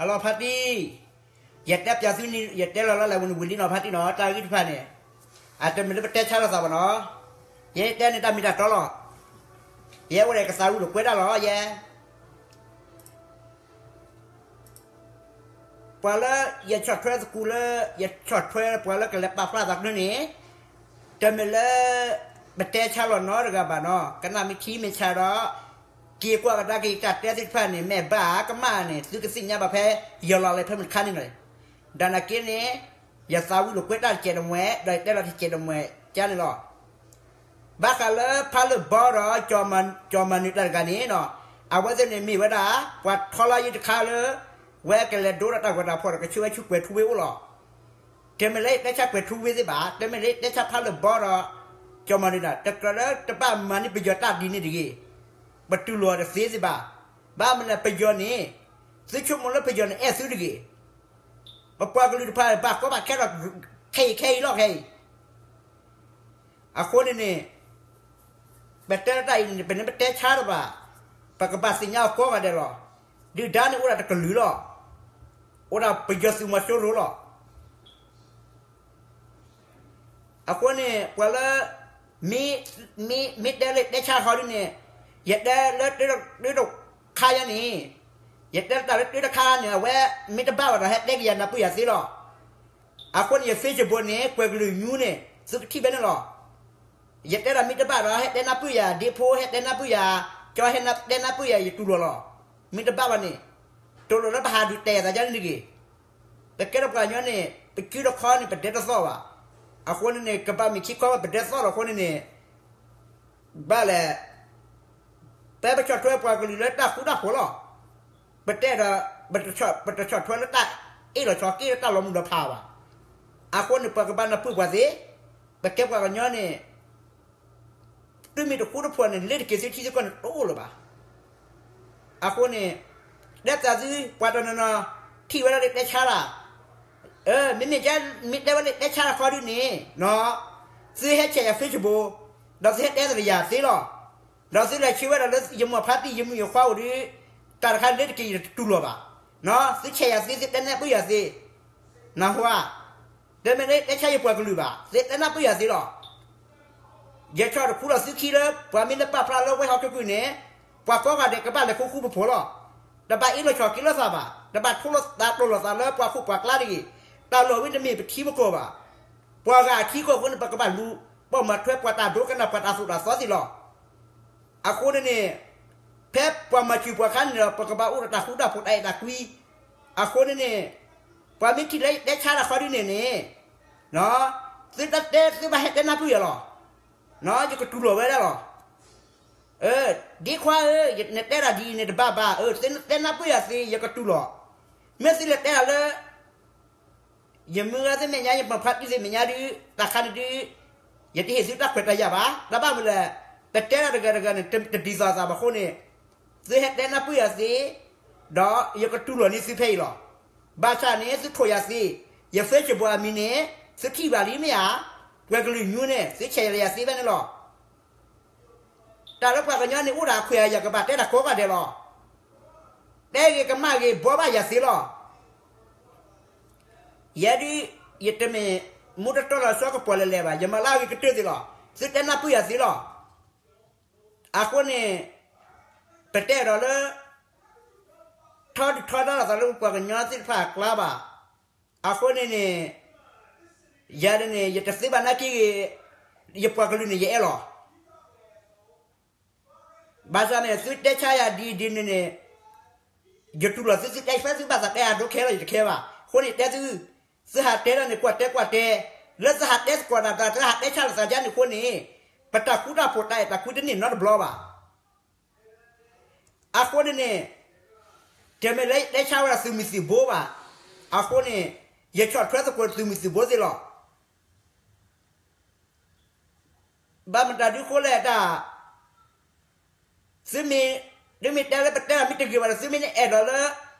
ဟဲလီၤဖါတံၢ်, ယတဲပၠးသုန့ၣ် ယတဲလီၤလၢလဲၤဝံၤန့ၣ်ဝံၤလံနီၤ ဖါတံၢ်နီၤ တၢ်ဂ့ၢ်တဖၣ်န့ၣ်, အတမ့ၢ်လၢပတဲဆါလိာ်သးဘၣ်နီၤ, ယတဲန့ၣ်တၢ်မ့ၢ်တၢ်တီလီၤ, ယဲအိၣ်ဒီးကသးဝံၤလိာ်ကွဲတၢ်လီၤ ယဲ ပှၤလၢယဆီၣ်ထွဲသကိးလၢ ယဆီၣ်ထွဲပှၤလၢကလဲၤပာ်ဖျါသးကန့ၣ်, တမ့ၢ်လၢ ပတဲဆါလီၤနီတဂၤဘၣ်နီၤ ကနၣ်မ့ၢ်ထံမ့ၢ်ဆါဒီး, က့ၤကွၢ်ကဒါက့ၤတၢ်တဲသ့ၣ်တဖၣ်န့ၣ် မ့ၢ်ဘၣ်ကမၣ်န့ၣ် သုကသ့ၣ်ညါဘၣ်ဖဲ ယလီၤလဲၤဖဲမုၢ်တခါန့ၣ်လီၤ. ဒီးနာ်က့န့ၣ်, ယသးဝံၤလိာ်ကွဲတၢ်တစဲးတမှဲး ဒီးယတဲလီၤတစဲးတမှဲးကန့ၣ်လီၤ. ဘၣ်ဃးလၢဖးလၢၢ်ဘီဒီး ကၠီၤမၤနၢၤတၢ်တဂၤန့ၣ်နီၤ, အဝဲသ့ၣ်န့ၣ်မ့ၢ်ဝဲဒၣ် ပှၤထီလါယံၤတခါလၢ ဝဲကလဲၤဒိတၢ်ကွဲးတၢ်ဖီၣ်ဒီး ကဆၢဝဲဆူကွဲၤထူဝ့အိၣ်လီၤ. တမ့ၢ်လၢယတဲဆါကွဲၤထူဝ့သ့ၣ်ဘၣ်, တမ့ၢ်လၢယတဲဆါဖးလၢၢ်ဘီဒီး ကၠီၤမၤနၢၤတၢ် တကြၢးလၢတဘၣ်မၤန့ၢ်ပယီၤတၢ်ဒ်န့ၣ်တဂ့ၤ. ပတူၢ်လိာ်တသ့သ့ၣ်ဘၣ်. ဘၣ်မနုၤလဲၣ် ပယီၤန့ၣ်, သုဆိကမိၣ်လၢပယီၤန့ၣ်အဲၣ်သုတဂ့ၤ. ပပှၤကလုာ်တဖၣ်ဘၣ်ကီဘၣ်ခဲဒီး ခဲအံၤခဲအံၤလီၤခဲအံၤ အဃိန့ၣ်န့ၣ်, ပတဲလၢတၢ်အံၤန့ၣ် ပန့ၣ်ပတဲဆါတဘၣ်, ပကဘၣ်သ့ၣ်ညါအီၤကိးဂၤဒဲးလီၤ. ဒုၣ်ဒါန့ၣ်အိၣ်ဒၣ်တကလုာ်လီၤ. အိၣ်ဒၣ်ပယီၤသုးမီၤစိရိၤလီၤ. အဃိန့ၣ် ပှၤလၢ မ့ၢ်တဲလၢတဲဆါဃီဒ်န့ၣ်, ယတဲလၢတၢ်တခါယၤန့ၣ်, ယတဲလၢတၢ်လၢတၢ်တခါန့ၣ် အဝဲမ့ၢ်တဘၣ်ဘၣ်ဒီး ဟဲတဲကယၤနၢ်ပၢၢ်ယၤသ့လီၤ. အဃိန့ၣ် ယ Facebook န့ၣ် ကွဲၤကလုာ်ညူန့ၣ် သုကထံၣ်ဖဲန့ၣ်လီၤ. ယတဲဒၣ်မ့ၢ်တဘၣ်ဒီး ဟဲတဲနၢ်ပၢၢ်ယၤဒ့ဖိ ဟဲတဲနၢ်ပၢၢ်ယၤ, ကၠီဟဲတဲနၢ်ပၢၢ်ယၤ ယတူၢ်လိာ်လီၤ. မ့ၢ်တဘၣ်ဘၣ်န့ၣ်, တလိၣ်လၢပဟးဒုးတဲယၤသးဒ်န့ၣ်တဂ့ၤ. ပကဲထီၣ်ပှၤကညီန့ၣ် ပကုၢ်တခီန့ၣ် ပဒဲတသီၣ်ဘၣ်. အဃိန့ၣ်န့ၣ် ကဘၣ်မ့ၢ်ခံခီဘၣ် ပဒဲသီၣ်လီၤအဃိန့ၣ်န့ၣ်, ဘၣ်လဲၣ်, ပပဆီၣ်ထွဲပှၤကလုာ်လၢတၢ်ဃူတၢ်ဖိးလီၤ. ပတဲဒီး, ပတဆီၣ်ထွဲလၢတၢ်အ့ၣ်လိာ်ဆိးက့လၢတၢ်လီၤမုၢ်လီၤဖးဘၣ်. အဃိန့ၣ် ပှၤကဘၣ်နၢ်ပၢၢ်ပှၤသ့, ပကဲပှၤကညီန့ၣ် သုမ့ၢ်တဃူတဖိးန့ၣ် လ့ၤတက့ၤသုထံသုကီၢ်န့ၣ်တအိၣ်လၢၤဘၣ်. အဃိန့ၣ်, တဲသးသု ပှၤတနီၤနီၤ ထံၣ်ဝဲဒၣ်လၢတဲဆါလၢ်, မ့မ့ၢ်ကဲ မ့ၢ်တဲဝဲလၢတဲဆါလၢ်ခီဒ်န့ၣ်, သုဟဲဆဲးယၤ Facebook, ဒီးသုဟဲတဲသးဒီးယၤသ့လီၤ. ဒီးသုလဲၤဆှၢဝဲဒၣ်လၢယမိၢ်ဖါတံၢ် ယမုၣ်ယခွါအိၣ်ဒီး, တၢ်တခါလ့ၤတက့ၤယတတူၢ်လိာ်ဘၣ်. သုဆဲးယၤသ့ သုတဲနၢ်ပၢၢ်ယၤသ့, နၢ်ဟူဧါ. တမ့ၢ်လၢတဲဆါယပှၤကလုာ်ဘၣ်, သုတဲနၢ်ပၢၢ်ယၤသ့လီၤ. ယဆီၣ်တခူလီၤသုခံလၢ ပှၤမ့ၢ်လၢပာ်ဖျါလၢဝဲဟီၣ်ခိၣ်ချၢန့ၣ်, ပှၤကိးဂၤဒဲးကဘၣ်လဲၤဃူဃူဖိးဖိးလီၤ. တဘၣ်အ့ၣ်လိာ်ဆိးက့လိာ်သးဘၣ်, တဘၣ်ထိၣ်လိာ်သးတိၢ်လိာ်သးလၢပှၤခိၣ်ပှၤကျါတဂ့ၤ. တၢ်လီၢ်ဝဲတမ့ၢ်ပထံပကီၢ်ဘၣ်. ပှၤဂၤအထံကီၢ်အဃိန့ၣ် ပကဘၣ်လူၤပိာ်မၤထွဲပှၤတၢ်ဒိကနၣ်ပှၤတၢ်သိၣ်တၢ်သီသ့လီၤ. အဃိန့ၣ်န့ၣ်, ဖဲပှၤမၤစၢၤပှၤခါန့ၣ်ဒီး ပကဘၣ်အိၣ်ဒီးတၢ်ဃူတၢ်ဖိးတၢ်အဲၣ်တၢ်ကွံ. အဃိန့ၣ်န့ၣ်, ပှၤမ့ၢ်ထံၣ်လၢယတဲဆါလၢ်ခီဒ်န့ၣ်န့ၣ်, သုတတဲသုဘၣ်ဟဲတဲနၢ်ပၢၢ်ယၤလီၤ. ယကတူၢ်လိာ်ဝဲဒၣ်လီၤ. ဒ့ခွါဧၢ, နတဲဒၣ်ဒ်အံၤန့ၣ်တဘၣ်ဘၣ်, သုတဲနၢ်ပၢၢ်ယၤသ့ ယကတူၢ်လိာ်. မ့ၢ်သုလဲၤတဲဒၣ်လၢ ယမုၢ်ဂၤသ့ၣ်မဲာ်ညါ ယမိၢ်ဖါတံၢ်သ့ၣ်မဲာ်ညါဒီး တၢ်ခါန့ၣ်ဒုး ယတဟ့ၣ်သုတၢ်ခွဲးတၢ်ယာ်ဘၣ်. တၢ်ဘၣ်မနုၤလဲၣ်, ပတဲတၢ်တဂၤတဂၤန့ၣ် တဒ်သိးသးဘၣ်အဃိန့ၣ်, သုဟဲတဲနၢ်ပၢၢ်ယၤသ့, ဒီးယကတူၢ်လိာ်န့ၢ်သုဖဲအံၤလီၤ. ဘၣ်ဆၣ်န့ၣ် သုထိၣ်ယၤသ့, ယ Facebook အမံၤန့ၣ် သုထံၣ်ဘၣ်လံမ့ၢ်ဧါ, ကွဲၤကလုာ်ညူန့ၣ် သုဆဲးယၤသ့ဖဲန့ၣ်လီၤ. တၢ်လၢပှၤကညီန့ၣ်အိၣ်ဒီးအခွဲးအယာ်ကဘၣ်တဲတၢ်ကိးဂၤဒဲးလီၤ. တဲဂ့ၤကမၣ်ဂ့ၤ ဘှီဘၣ်ယၤသ့လီၤ. ယဲဒုး, ယတမ့ၢ်မူတတီလီၤဆီကပီၤလဲၤလဲၤဘၣ်, ယမၤလၢအဂ့ၤကတၢၢ်သ့လီၤ. သုတဲနၢ်ပၢၢ်ယၤသ့လီၤ. အဃိန့ၣ်, ပတဲဒီးလၢ ထီဒုၣ်ထီဒါလိာ်သးလၢပပှၤကညီသ့ၣ်တဖၣ်အကျါဘၣ်. အဃိန့ၣ်န့ၣ်, ယၤန့ၣ်န့ၣ် ယတသ့ဘၣ်နာ်က့ဂ့ၤ, ယပှၤကလုာ်န့ၣ်ယအဲၣ်လီၤ. ဘၣ်ဆၣ်န့ၣ် သုတဲဆါယၤဒ်အံၤဒ်န့ၣ်န့ၣ်, ယတူၢ်လိာ်သု သုတဲဖဲသုဘၣ်သးတဲအဒိခဲလီၤ ယတခဲဘၣ်. အဃိန့ၣ်တဲသု, သုဟးတဲဒၣ်န့ၣ် ကွၢ်တဲကွၢ်တဲ, လၢသုဟးတဲသကိးတၢ်ဒီး သုဟးတဲဆါလိာ်သးဒ်န့ၣ်အဃိန့ၣ်, ပတၢ်ဃူတၢ်ဖိးတၢ်အဲၣ်တၢ်ကွံတန့ၢ်နီတဘျီဘၣ်. အဃိန့ၣ်န့ၣ်, တမ့ၢ်လၢယတဲဆါဝဲဒၣ်သုးမုၢ်သံၣ်ဘိဘၣ်. အဃိန့ၣ်, ယဆီၣ်ထွဲသကိးသုးမုၢ်သံၣ်ဘိသ့လီၤ. ဘၣ်မတၤဒုးဃိလဲၣ်တၢ်, သုမ့ၢ်, သုမ့ၢ်တဲလၢပတဲတၢ်မ့ၢ်တဂ့ၤဘၣ်ဒီး သုမ့ၢ်အဲၣ်ဒိးလၢ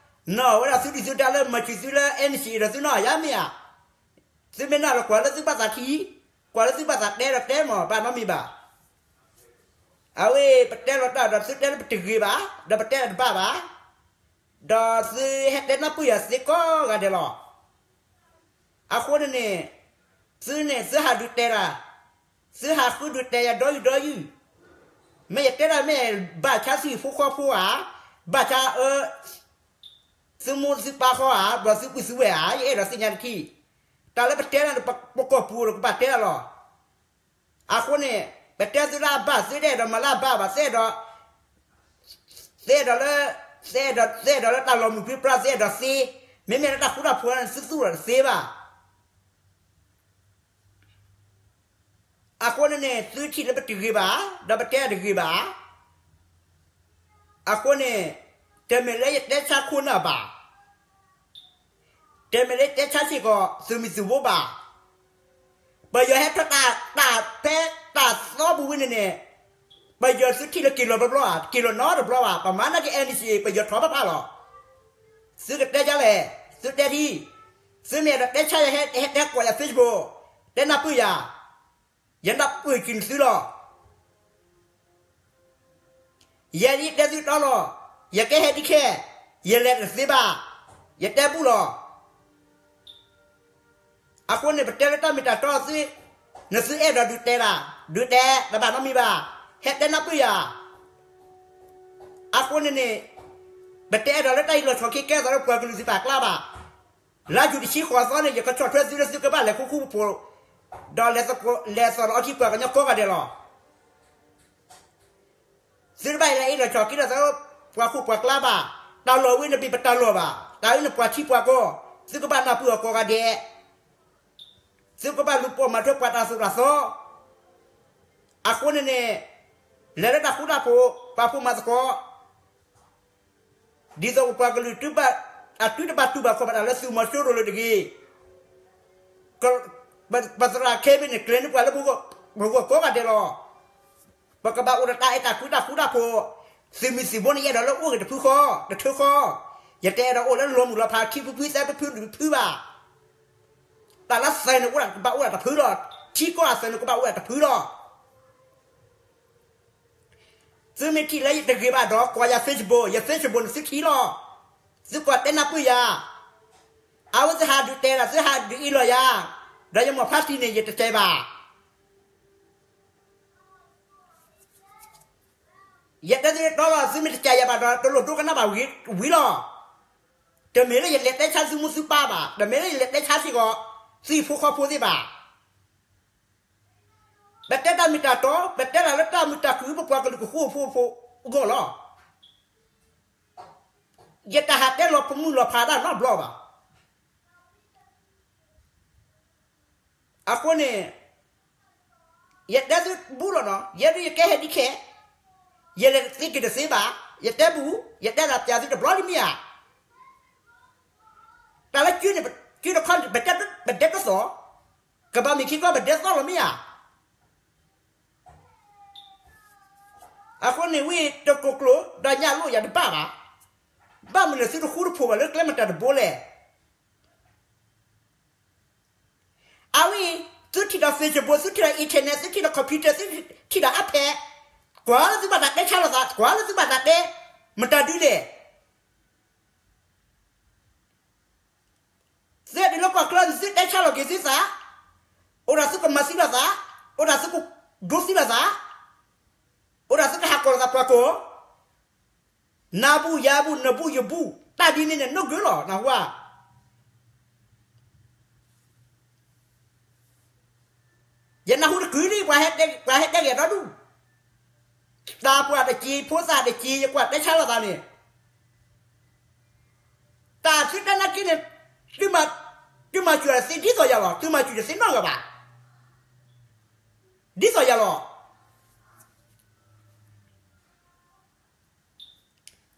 နီၣ်ဝဲဒၣ်သုဒုၣ်သုဒါလၢမၤစၢၤသုလၢ NCA ဒီးသုနီၣ်ယါမ့ၢ်ဧါ. သုမ့ၢ်နီၣ်ဒီးကွၢ်လၢသုဘၣ်သးထံ, ကွၢ်လၢသုဘၣ်သးတဲဒီးတဲမ့ၢ် ဘၣ်နီတမံၤဘၣ်. အဝဲပတဲလီၤတၢ်ဒီးသုတဲလၢပတဂ့ၤဘၣ်, ဒီးပတဲတၢ်တဘၣ်ဘၣ်. ဒီးသုဟဲတဲနၢ်ပၢၢ်ယၤသ့ကိးဂၤဒဲးလီၤ. အဃိန့ၣ်န့ၣ်, သုန့ၣ် သုဟးဒုးတဲတၢ်, သုဟးဃုဒုးတဲယၤဒီယုၢ်ဒီယုၢ်, မ့ၢ်ယတဲတၢ်မ့ၢ်ဘၣ်ဆါသုဟံၣ်ဖိဃီဖိဧါ, ဘၣ်ဆါအၢ သုမိၢ်သုပၢ်ဃီဧါ, ဘျီသုပုၢ်သုဝဲၢ်ဧါ, ယအဲၣ်ဒိးသ့ၣ်ညါတထံၣ်, တၢ်လၢပတဲတၢ်န့ၣ် ပကိာ်ပူၤဒီးကဘၣ်တဲတၢ်လီၤ. အဃိန့ၣ်, ပတဲသုတၢ်အဘၣ် သုတအဲၣ်ဒိးမၤလၢအဘၣ်ဘၣ်, သုအဲၣ်ဒိး သုအဲၣ်ဒိးလၢ, သုအဲၣ်ဒိးလၢတၢ်လီၤမုၢ်ပြံပြါ သုအဲၣ်ဒိးသ့, မ့မ့ၢ်လၢတၢ်ဃူတၢ်ဖိးန့ၣ် သုသူၣ်လီၤတသ့ဘၣ်. အဃိန့ၣ်န့ၣ် သုထံၣ်လၢပတဂ့ၤဘၣ်, ဒီးပတဲတၢ်တဂ့ၤဘၣ်. အဃိန့ၣ်, တမ့ၢ်လၢယတဲဆါခိၣ်နၢ်ဘၣ်, တမ့ၢ်လၢယတဲဆါစ့ၢ်ကီးသုးမုၢ်သုးဘိဘၣ်. ပယီၤဟဲထီၣ်တၢ်ဖဲတၢ်သီပူၤဝံၤန့ၣ်န့ၣ်, ပယီၤသုထံၣ်လၢက့ၤလီၤဘျီဘျီဧါ, က့ၤလီၤနီတဘျီဘၣ်, ပမၤနာ်က့ NCA ပယီၤထီၣ်ဖးဖးလီၤ. သုကတဲဒ်လဲၣ်, သုတဲထံ, သုမ့ၢ်အဲၣ်ဒိးတဲဆါယၤ ဟဲတဲကွၢ်ယၤ Facebook, တဲနၢ်ပၢၢ်ယၤ, ယနၢ်ပၢၢ်က့ၤနသုလီၤ. ယဲဒၣ်ယတဲသုတီလီၤ, ယကဲဟဲဒ်ခဲ, ယလဲၤတသ့ဘၣ်, ယတဲဘူၣ်လီၤ. အဃိန့ၣ် ပတဲလၢတၢ်မ့ၢ်တၢ်တီသု, နသုအဲၣ်ဒိးဒုးတဲဒၣ်, ဒုးတဲတဘၣ်နီတမံၤဘၣ်, ဟဲတဲနၢ်ပၢၢ်ယၤ. အဃိန့ၣ်န့ၣ်, ပတဲအဲၣ်ဒိးလၢတၢ်အံၤလီၤဆီခံကဲသိးလၢပှၤကလုာ်သုးပာ်ကျါဘၣ်. လါယူၤတဆံဃိးသီန့ၣ် ယကဆီၣ်ထွဲသုလၢသုကဘၣ်လဲၤဃူဃူဖိးဖိး, ဒီးလဲၤသကိးလဲၤသီၣ်လီၤအီထံပှၤကညီကိးဂၤဒဲးလီၤ. သုတဘၣ်လဲၤအ့ၣ်လိာ်ဆိးက့လိာ်သးလၢပှၤခိၣ်ပှၤကျါဘၣ်, တၢ်လီၢ်ဝဲန့ၣ်မ့ၢ်ပတၢ်လီၢ်ဘၣ်, တၢ်အံၤန့ၣ်ပှၤထံပှၤကီၢ်, သုကဘၣ်နၢ်ပၢၢ်အီၤကိးဂၤဒဲး, သုကဘၣ်လူၤပိာ်မၤထွဲပှၤတၢ်သိၣ်တၢ်သီ. အဃိန့ၣ်န့ၣ်, လဲၤလၢတၢ်ဃူတၢ်ဖိး, ပာ်ဖှိၣ်မၤသကိး ဒ်သိးပပှၤကလုာ် အတုၤတဘၣ်တူၢ်ဘၣ်ခီၣ်ဘၣ်တၢ်လၢသုးမီၤစိရိၤလၢတဂ့ၤ, ပသရၣ်ခဲဘ့ၣ်န့ၣ် ကျဲၤန့ၢ်ပှၤလၢပဂီၢ်ကိးဂၤဒဲးလီၤ. ပကဘၣ်အိၣ်ဒီးတၢ်အဲၣ်တၢ်ကွံတၢ်ဃူတၢ်ဖိး, သုးမုၢ်သံၣ်ဘိန့ၣ် ယအဲၣ်ဒိးလၢအိၣ်ဂ့ၤတဖုဃီ, တထၢဃီ, ယတအဲၣ်ဒိးအိၣ်လၢလီၤမုၢ်လီၤဖးခံဖုဖုသၢဖုဖုလွံၢ်ဖုဘၣ်. တၢ်လၢသးန့ၣ်အိၣ်ဒၣ်ကဘၣ်အိၣ်ဒၣ်တဖုလီၤ, ထံကီၢ်အသးန့ၣ်ကဘၣ်အိၣ်ဒၣ်တဖုလီၤ. သုမ့ၢ်ထံၣ်လၢယတဂ့ၤဘၣ်ဒီး ကွၢ်ယၤ Facebook, ယ Facebook န့ၣ်သုထံၣ်လီၤ. သုကွၢ်တဲနၢ်ပၢၢ်ယၤ, အဝဲသုဟးဒုးတဲဒီး သုဟးဒုးအ့ၣ်လိာ်ယၤ, ဒီးယမိၢ်ဖါတံၢ်န့ၣ် ယတတဲဘၣ်. ယတဲသုတီလီၤ, သုမ့ၢ်တကးယၤဘၣ်ဒီး တလိၣ်ဒိကနၣ်ဘၣ်ဝံၤလီၤ. တမ့ၢ်လၢယလဲၤတဲဆါသုမိၢ်သုပၢ်ဘၣ်, တမ့ၢ်လၢယလဲၤတဲဆါစ့ၢ်ကီး သုဟံၣ်ဖိဃီဖိသ့ၣ်ဘၣ်. ပတဲတၢ်မ့ၢ်တၢ်တီ, ပတဲတၢ်လၢတၢ်မုာ်တၢ်ခုၣ် ပပှၤကလုာ်ကဃူဖိဖိအဂီၢ်လီၤ. ယတဟးတဲလီၤပမုၢ်လီၤဖးတၢ်နီတဘျီဘၣ်. အဃိန့ၣ်, ယတဲသုဘူၣ်လီၤနီၤ, ယဲဒၣ်ယကဲဟဲဒ်ခဲ, ယလဲၤသ့က့ၤတသ့ဘၣ်, ယတဲဘူၣ်, ယတဲတၢ်ပျးသုတဘျီလံမ့ၢ်ဧါ. တၢ်လၢ ကၠုတခီန့ၣ် ပဒဲကသိး, ကဘၣ်မ့ၢ်ခံခီပဒဲသီလီၤမ့ၢ်ဧါ. အဃိန့ၣ်ဝံၤတကိၢ်ကျိာ်ဒီးညၣ်လိၣ်ယၤတဘၣ်ဘၣ်. ဘၣ်မနုၤလဲၣ်သုတဃူတဖိးဘၣ်လၢကျဲမတၤတဘိလဲၣ်. အဝဲ, သုထံၣ်ဒီး Facebook, သုထံၣ်ဒီး internet, သုထံၣ်ဒီး computer, သုထံၣ်ဒီး iPad, ကွၢ်လၢသုဘၣ်သးတဲဆါလိာ်သး, ကွၢ်လၢသုဘၣ်သးတဲ, မတၤဒုလဲၣ်. သုဒုးလၢပှၤကျါန့ၣ် သုတဲဆါလီၤက့ၤသုသး, အိၣ်ဒၣ်သုကမၤသံလိာ်သး, အိၣ်ဒၣ်သုကဒိသံလိာ်သး, အိၣ်ဒၣ်သုကဟးကိးလိာ်သးပှၤကိး နၤဘူၣ်ယၤဘူၣ် နဘူၣ်ယဘူၣ် တၢ်ဒ်န့ၣ်န့ၣ် နီၢ်ဂၢၢ်လီၤ နၢ်ဟူဧါ. ယနၢ်ဟူတကုၤလံ ပှၤဟဲတဲဂ့ၤဒီဒူၣ်, တၢ်ပှၤတက့ၤ ဖိသၣ်တက့ၤ ယကွၢ်တဲဆါလိာ်သးန့ၣ်, တၢ်သုတဲနာ်က့န့ၣ်, သုမၤစၢၤသ့ဒ်သိးယၤလီၤ, သုမၤစၢၤတသ့နီတဂၤဘၣ်, ဒ်သိးယၤလီၤ.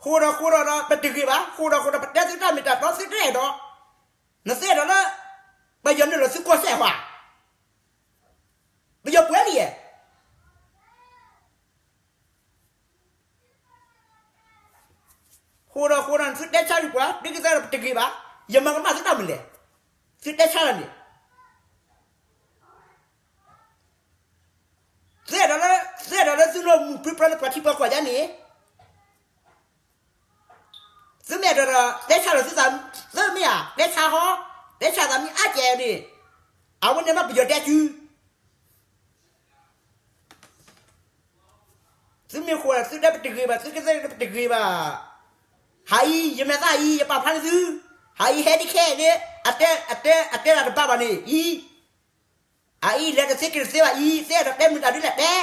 ဃိဒီးဃိဒီးဒီး ပတဂ့ၤဘၣ်, ဃိဒီးဃိဒီး ပတဲသုတၢ်မ့ၢ်တၢ်တီ သုတအဲၣ်ဒိး, နသုအဲၣ်ဒိးလၢ ပယီၤနုာ်လီၤသုကီၢ်စဲၣ်ဟါ, ပယီၤပှဲၤလံယဲၢ်. ဃိဒီးဃိဒီး သုတဲဆါလံပှၤ ဒ်ကသၢဒီးပတဂ့ၤဘၣ်, ယမၤကမၣ်သုတၢ်မနုၤလဲၣ်, သုတဲဆါလီၤန့ၣ် သုအဲၣ်ဒိးလၢ, သုအဲၣ်ဒိးလၢသုလိၣ်မုၢ်ပြံပြါလၢပှၤထံပှၤကီၢ်ယါန့ၣ်, သုမ့ၢ်အဲၣ်ဒိးဒီး အဝဲန့ၣ်မ့ၢ်ပယီၤတဲကု သုမ့ၢ်ဃိဒီး သုတဲပတဂ့ၤဘၣ်, သုကသ့ၣ်ပတဂ့ၤဘၣ်. ဟးအံၤ ယမဲာ်သၣ်အံၤ ယပာ်ဖျါန့ၢ်သု, ဟးအံၤ ဟဲဒ်ခဲအံၤန့ၣ် အတဲတၢ်တဘၣ်ဘၣ်န့ၣ်အံၤ, အအံၤ လဲၤတသ့က့ၤတသ့ဘၣ်အံၤ သ့အဲၣ်ဒိးတဲမုာ်တၢ်ဒ်လဲၣ်တဲ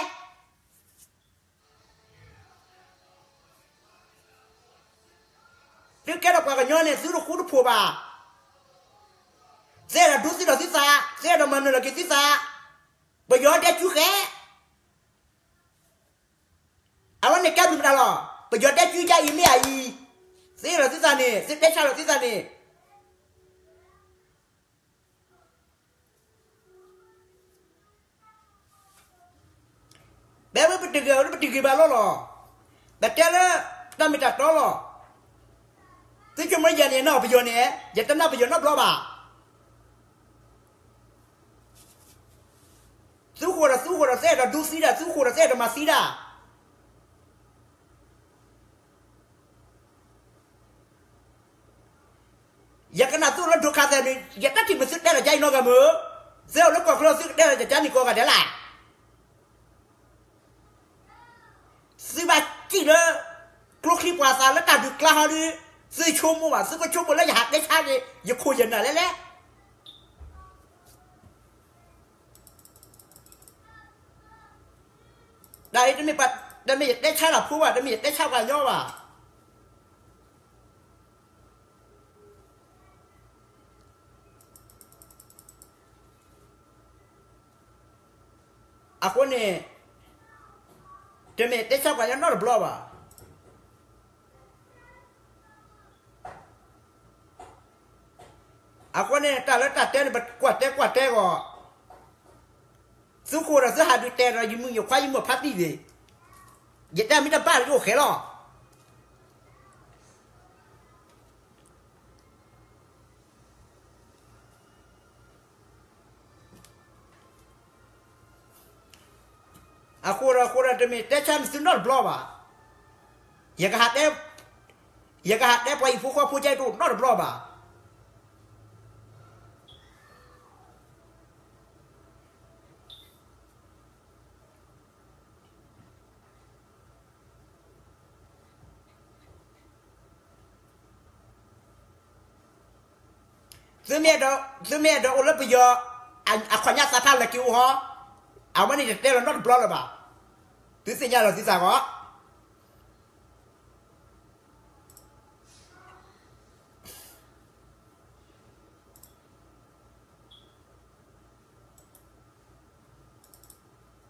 သုကဲထီၣ်ပှၤကညီန့ၣ် သုတဃူတဖိးဘၣ်. သ့အဲၣ်ဒိးဒူသံဒီးသုသး, သ့အဲၣ်ဒိးမၤနၢၤလီၤက့ၤသုသး, ပယီၤတဲကုဃဲ အဝဲန့ၣ်ကဲဘျုးမတၤလီၤ. ပယီၤတဲကုကအံၤမ့ၢ်အအံၤ, သ့အဲၣ်ဒိးသုသးန့ၣ် သုတဲဆါလီၤသုသးန့ၣ် ပဝဲပတဂ့ၤလၢပတဂ့ၤဘၣ်လီၤလီၤ. ပတဲလၢ တၢ်မ့ၢ်တၢ်တီလီၤ. သုဆိကမိၣ်ယၤန့ၣ် နီၢ်ပယီၤန့ၣ် ယတနၢ်ပယီၤနီတဘျီဘၣ်. သုဃိဒီးသုဃိဒီးသ့အဲၣ်ဒိးဒူသံဒၣ်, သုဃိဒီးသ့အဲၣ်ဒိးမၤသံဒၣ်. ယကနၣ်သုအိၣ်လၢဒိခါသဲးန့ၣ် ယတၢ်ထံၣ်မ့ၢ်သုတဲလီၤကါအံၤနီတဂၤမုၢ်, သုအိၣ်လၢကီၢ်ချၢသုကတဲလီၤကါန့ၣ်ကိးဂၤဒဲးလဲၣ်. သုဘၣ်စံၣ်လၢ ကျိချံပှၤသးလၢတၢ်ဒုးကျါဟီဒီး သုဆိကမိၣ်ဘၣ်, သုကဆိကမိၣ်လၢယဟးတဲဆါက့ၤ ယခိၣ်ယနၢ်လဲၣ်လဲၣ်. တၢ်အံၤတမ့ၢ် တမ့ၢ်ယတဲဆါတၢ်ဖိဘၣ်, တမ့ၢ်ယတဲဆါပှၤကညီဘၣ်. အဃိန့ၣ် တမ့ၢ်တဲဆါပှၤကညီနီတဘျီဘၣ်. အဃိန့ၣ် တၢ်လၢတၢ်တဲန့ၣ် ပကွၢ်တဲကွၢ်တဲဂီၢ်, သုဃိဒီးသုဟးဒုးတဲဒီး ယမုၣ်ယခွါယမိၢ်ဖါတံၢ်သ့ၣ်, ယတဲမ့ၢ်တဘၣ်လၢယအိၣ်ဃဲလီၤ. အဃိဒီး အဃိဒီး တမ့ၢ်တဲဆါန့ၣ်သုနီတဘျီဘၣ်. ယကဟးတဲ, ယကဟးတဲပှၤဟံၣ်ဖိဃီဖိကဲတအိၣ်နီတဘျီဘၣ်. သုမ့ၢ်အဲၣ်ဒိး, သုမ့ၢ်အဲၣ်ဒိးအိၣ်လၢပယီၤ အခီၣ်ညါသးဖးလဲၤက့ၤအိၣ်ဟီ, အဝဲန့ၣ်တတဲလီၤနီတဘျီလၢၤဘၣ်. သုသ့ၣ်ညါလီၤသုသးဂီၢ်.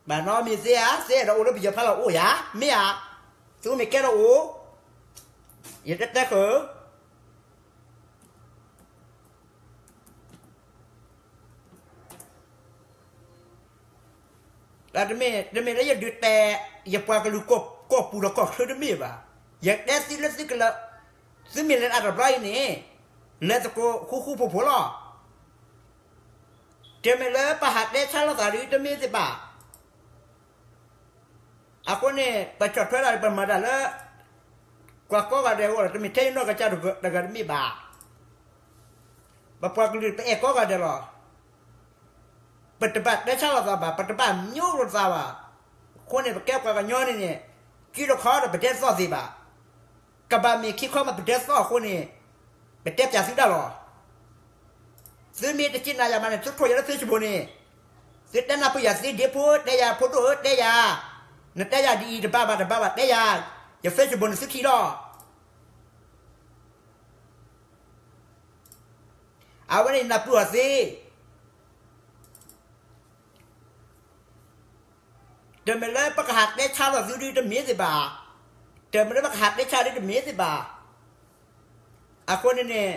ဘၣ်နီတမံၤသ့ဧါ, သ့အဲၣ်ဒိးအိၣ်လၢပယီၤဖးလီၤအိၣ်ယၤ, မ့ၢ်ဧါ, သုမ့ၢ်ကဲထီၣ်အိၣ်, ယတဲတဲဃုာ် တမ့ၢ်, တမ့ၢ်လၢယဒုးတဲ ယပှၤကလုာ်ကီၢ်ပူၤဒီးကီၢ်ချၢတမ့ၢ်ဘၣ်. ယတဲသုလၢသုကလၢ, သုမ့ၢ်လဲၤအတဘျီအံၤန့ၣ်, လဲၤသကိးဃူဃူဖိးဖိးလီၤ. တမ့ၢ်လၢပဟးတဲဆါလိာ်သးဒ်တမ့ၢ်သ့ၣ်ဘၣ်. အဃိန့ၣ် ပဆီၣ်ထွဲတၢ်ပမၤတၢ်လၢ ပှၤကိးဂၤဒဲးအဂီၢ်ဒီး တမ့ၢ်ထဲယနီၢ်ကစၢ်တဂၤတမ့ၢ်ဘၣ်. ပပှၤကလုာ်ပအဲၣ်ကိးဂၤဒဲးလီၤ. ပတဘၣ်တဲဆါလိာ်သးဘၣ်, ပတဘၣ်ညိလိာ်သးဘၣ်. အဃိန့ၣ် ပကဲပှၤကညီန့ၣ်န့ၣ် စုတခီဒီးပတဲသီၣ်သ့ဘၣ်. ကဘၣ်မ့ၢ်ခံခီမးပတဲသီၣ်အဃိန့ၣ် ပတဲပၠးသုတၢ်လီၤ. သုမ့ၢ်တစံးနၤယၤမးန့ၣ် သုထိၣ်ယၤလၢ Facebook န့ၣ်, သုတဲနၢ်ပၢၢ်ယၤသ့ ဒ့ဖိတဲယၤ ဖိဒိၣ်ဧၢတဲယၤ, နတဲယၤဒ်အံၤတဘၣ်ဘၣ်တဘၣ်ဘၣ်တဲယၤ, ယ Facebook န့ၣ်သုခံလီၤ. အဝဲန့ၣ်နၢ်ပၢၢ်အီၤသ့. တမ့ၢ်လၢပကဟးတဲဆါလီၤသုဒ်တမ့ၢ်သ့ၣ်ဘၣ်. တမ့ၢ်လၢပကဟးတဲဆါဒ်တမ့ၢ်သ့ၣ်ဘၣ်. အဃိန့ၣ်န့ၣ်,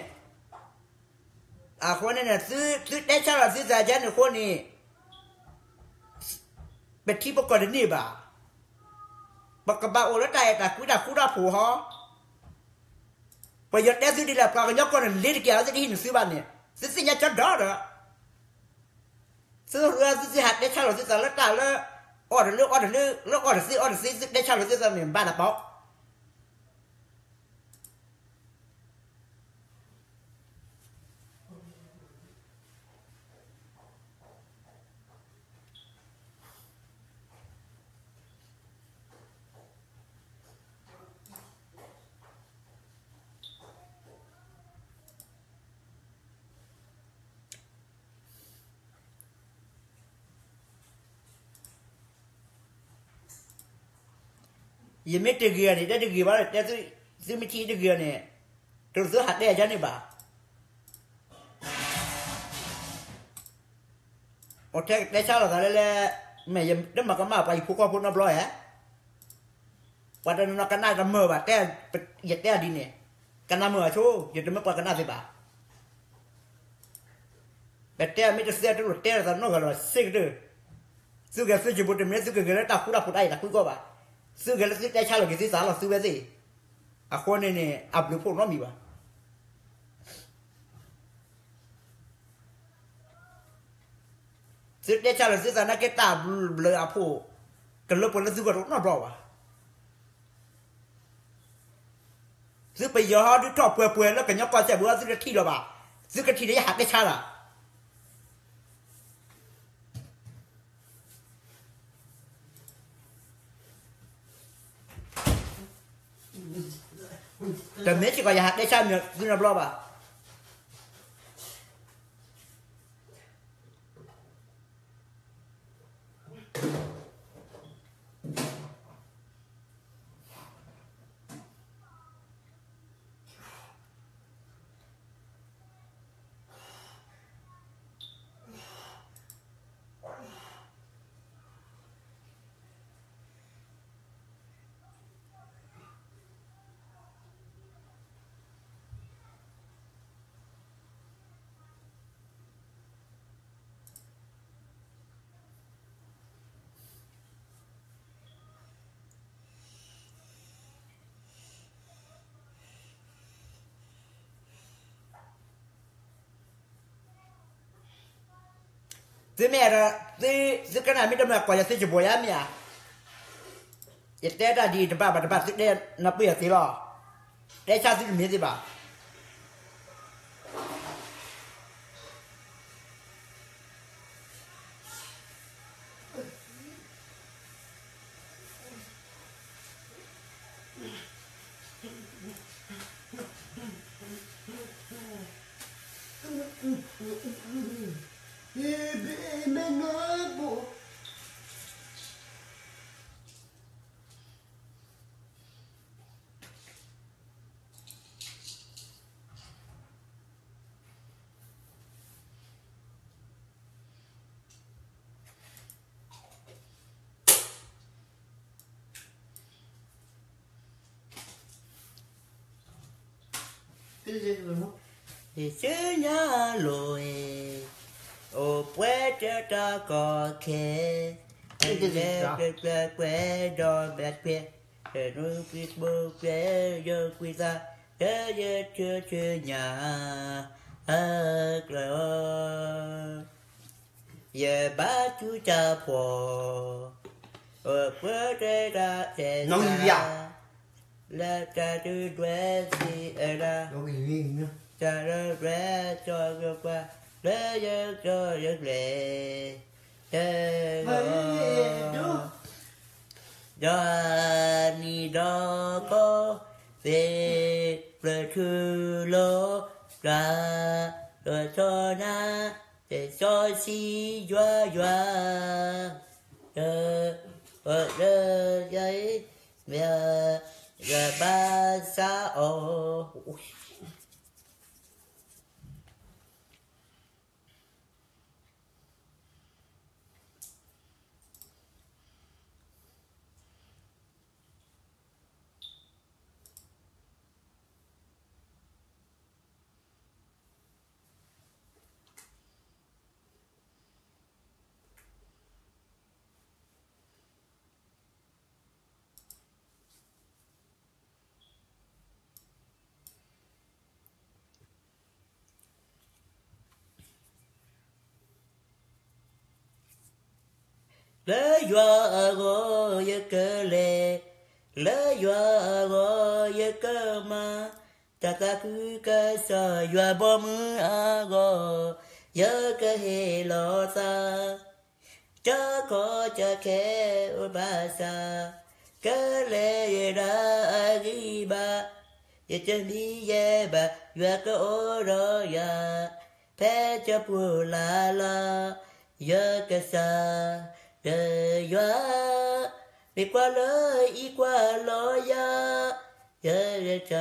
အဃိန့ၣ်န့ၣ် သုတဲဆါလီၤသုသးယဲန့ၣ်အဃိန့ၣ် ပထံပကီၢ်တန့ၢ်ဘၣ်. ပကဘၣ်အိၣ်လၢတၢ်အဲၣ်တၢ်ကွံတၢ်ဃူတၢ်ဖိးဟီ. ပယီၤတဲသုဒ်လဲၣ် ပှၤကညီကီၢ်န့ၣ် လ့ၤတက့ၢ်အီၤ သုတဟံးန့ၢ်သုဘၣ်န့ၣ် သုသ့ၣ်ညါကၠီဒီဒီး သုသုသုဟးတဲဆါလီၤသုသးလၢတၢ်လၢ အီၣ်တလၢအီတလၢ လၢအီတသ့အီတသ့ သုတဲဆါလီၤသုသးန့ၣ် ဘၣ်တၢ်ပီး. ယမ့ၢ်တဂ့ၤန့ၣ် တဲတဂ့ၤဘၣ်, တဲသုမ့ၢ်ထံၣ်တဂ့ၤန့ၣ်, တသုဟးတဲယၤန့ၣ်ဘၣ်. အိၣ်ထဲကတဲဆါလိာ်သးလၢလဲၣ်, မ့ၢ်ယတမၤကမၣ်ပှၤဟံၣ်ဖိဃီဖိနီတဘျီဧါ. ပှၤတနီၤနီၤကနၣ်တမုာ်ဘၣ်, ယတဲအီၤဒ်န့ၣ်, ကနၣ်မုာ်အဆိ, ယတမ့ၢ်ပှၤကနၣ်သ့ဘၣ်. ပတဲမ့ၢ်တသ့တလိၣ်တဲလိာ်သးနီတဂၤလီၤ, စ့ကတၢၢ်. သုဂဲၤသုစံးဘိတမ့ၢ်လၢသုကဂဲၤလၢတၢ်ဃူတၢ်ဖိးတၢ်အဲၣ်တၢ်ကွံကီၢ်ဘၣ်. သုဂဲၤလၢသုတဲဆါလီၤက့ၤသုသးလီၤသုဝဲသ့ၣ်. အဃိန့ၣ်န့ၣ် အဘျုးဖှိၣ်နီတမံၤဘၣ်. သုတဲဆါလီၤသုသးနာ်က့ တၢ်ဘျုးအဖှိၣ် ကလၢပှဲၤလၢသုဂီၢ်တအိၣ်နီတဘျီဘၣ်. သုပယီၤဟီဒုးထီၣ်ပှဲၤပှဲၤလၢကညီကီၢ်စဲၣ်ပူၤ သုတထံၣ်လၢၤဘၣ်. သုကထံၣ်လၢယဟးတဲဆါလီၤ. တမ့ၢ်စ့ၢ်ကီးယဟးတဲဆါမံၤသုနီတဘျီဘၣ်. သုမ့ၢ်အဲၣ်ဒိး, သုကနၣ်မ့ၢ်တမုာ်ကိးယၤသုစံးဘိယါမ့ၢ်ဧါ. ယတဲတၢ်ဒ်အံၤတဘၣ်ဘၣ်တဘၣ် သုတဲနၢ်ပၢၢ်ယၤသ့လီၤ. တဲဆါသုတမ့ၢ်သ့ဘၣ်. ယဆူညါလိၤ, အိၣ်ပှဲၤတၢ်တၢ်ကီခဲ, လဲၤပှဲၤပှဲၤဒီးဘၣ်ပှဲၤ, တနုၤပှံၤပှဲၤယကွံာ်သး, လၢယဆူညါ, အကျၢၤ ယဘါထုတၢ်ဖှီၣ်, အိၣ်ပှဲၤတၢ်တၢ်တဲသး, လၢတၢ်ဒုးဒွဲၣ်သံအဒၣ်, တၢ်ဒုးဒွဲၣ်စီၣ်ယပှၤ, လၢယကၠီယကျဲၤ, တဂီၤ, ဒီးနံၤဒီးကီၢ်, သ့ၣ်ပျၢၤထူလိာ်, ပျၢၤ, ဒီးထီနၤ, တစီဆှံယွၤယွၤ, ဒီး, ဒီး, ယ, ယဘါစၢ်အီၤ. လၢယွၤအဂီၢ်ယကလဲၤ, လၢယွၤအဂီၢ်ယကမၤ, တၢ်သးခုကစီၣ်ယွၤဘီမုၢ်အဂီၢ်, ယကဟ့ၣ်လီၤသး, တၢ်ကီတၢ်ခဲအိၣ်ဘၣ်ဆၣ်, ကလဲၤယဒၣ်အဂံၢ်ဘါ, ယတမံယဲဘၣ် ယွၤကအိၣ်ဒီးယၤ, ဖဲယပူၤလၢ်လၢ် ယကစၢ်, ဒီးယွၤ မ့ၢ်ကွၢ်လၢအံၤကွၢ်လီၤယၤ, ယဲယက,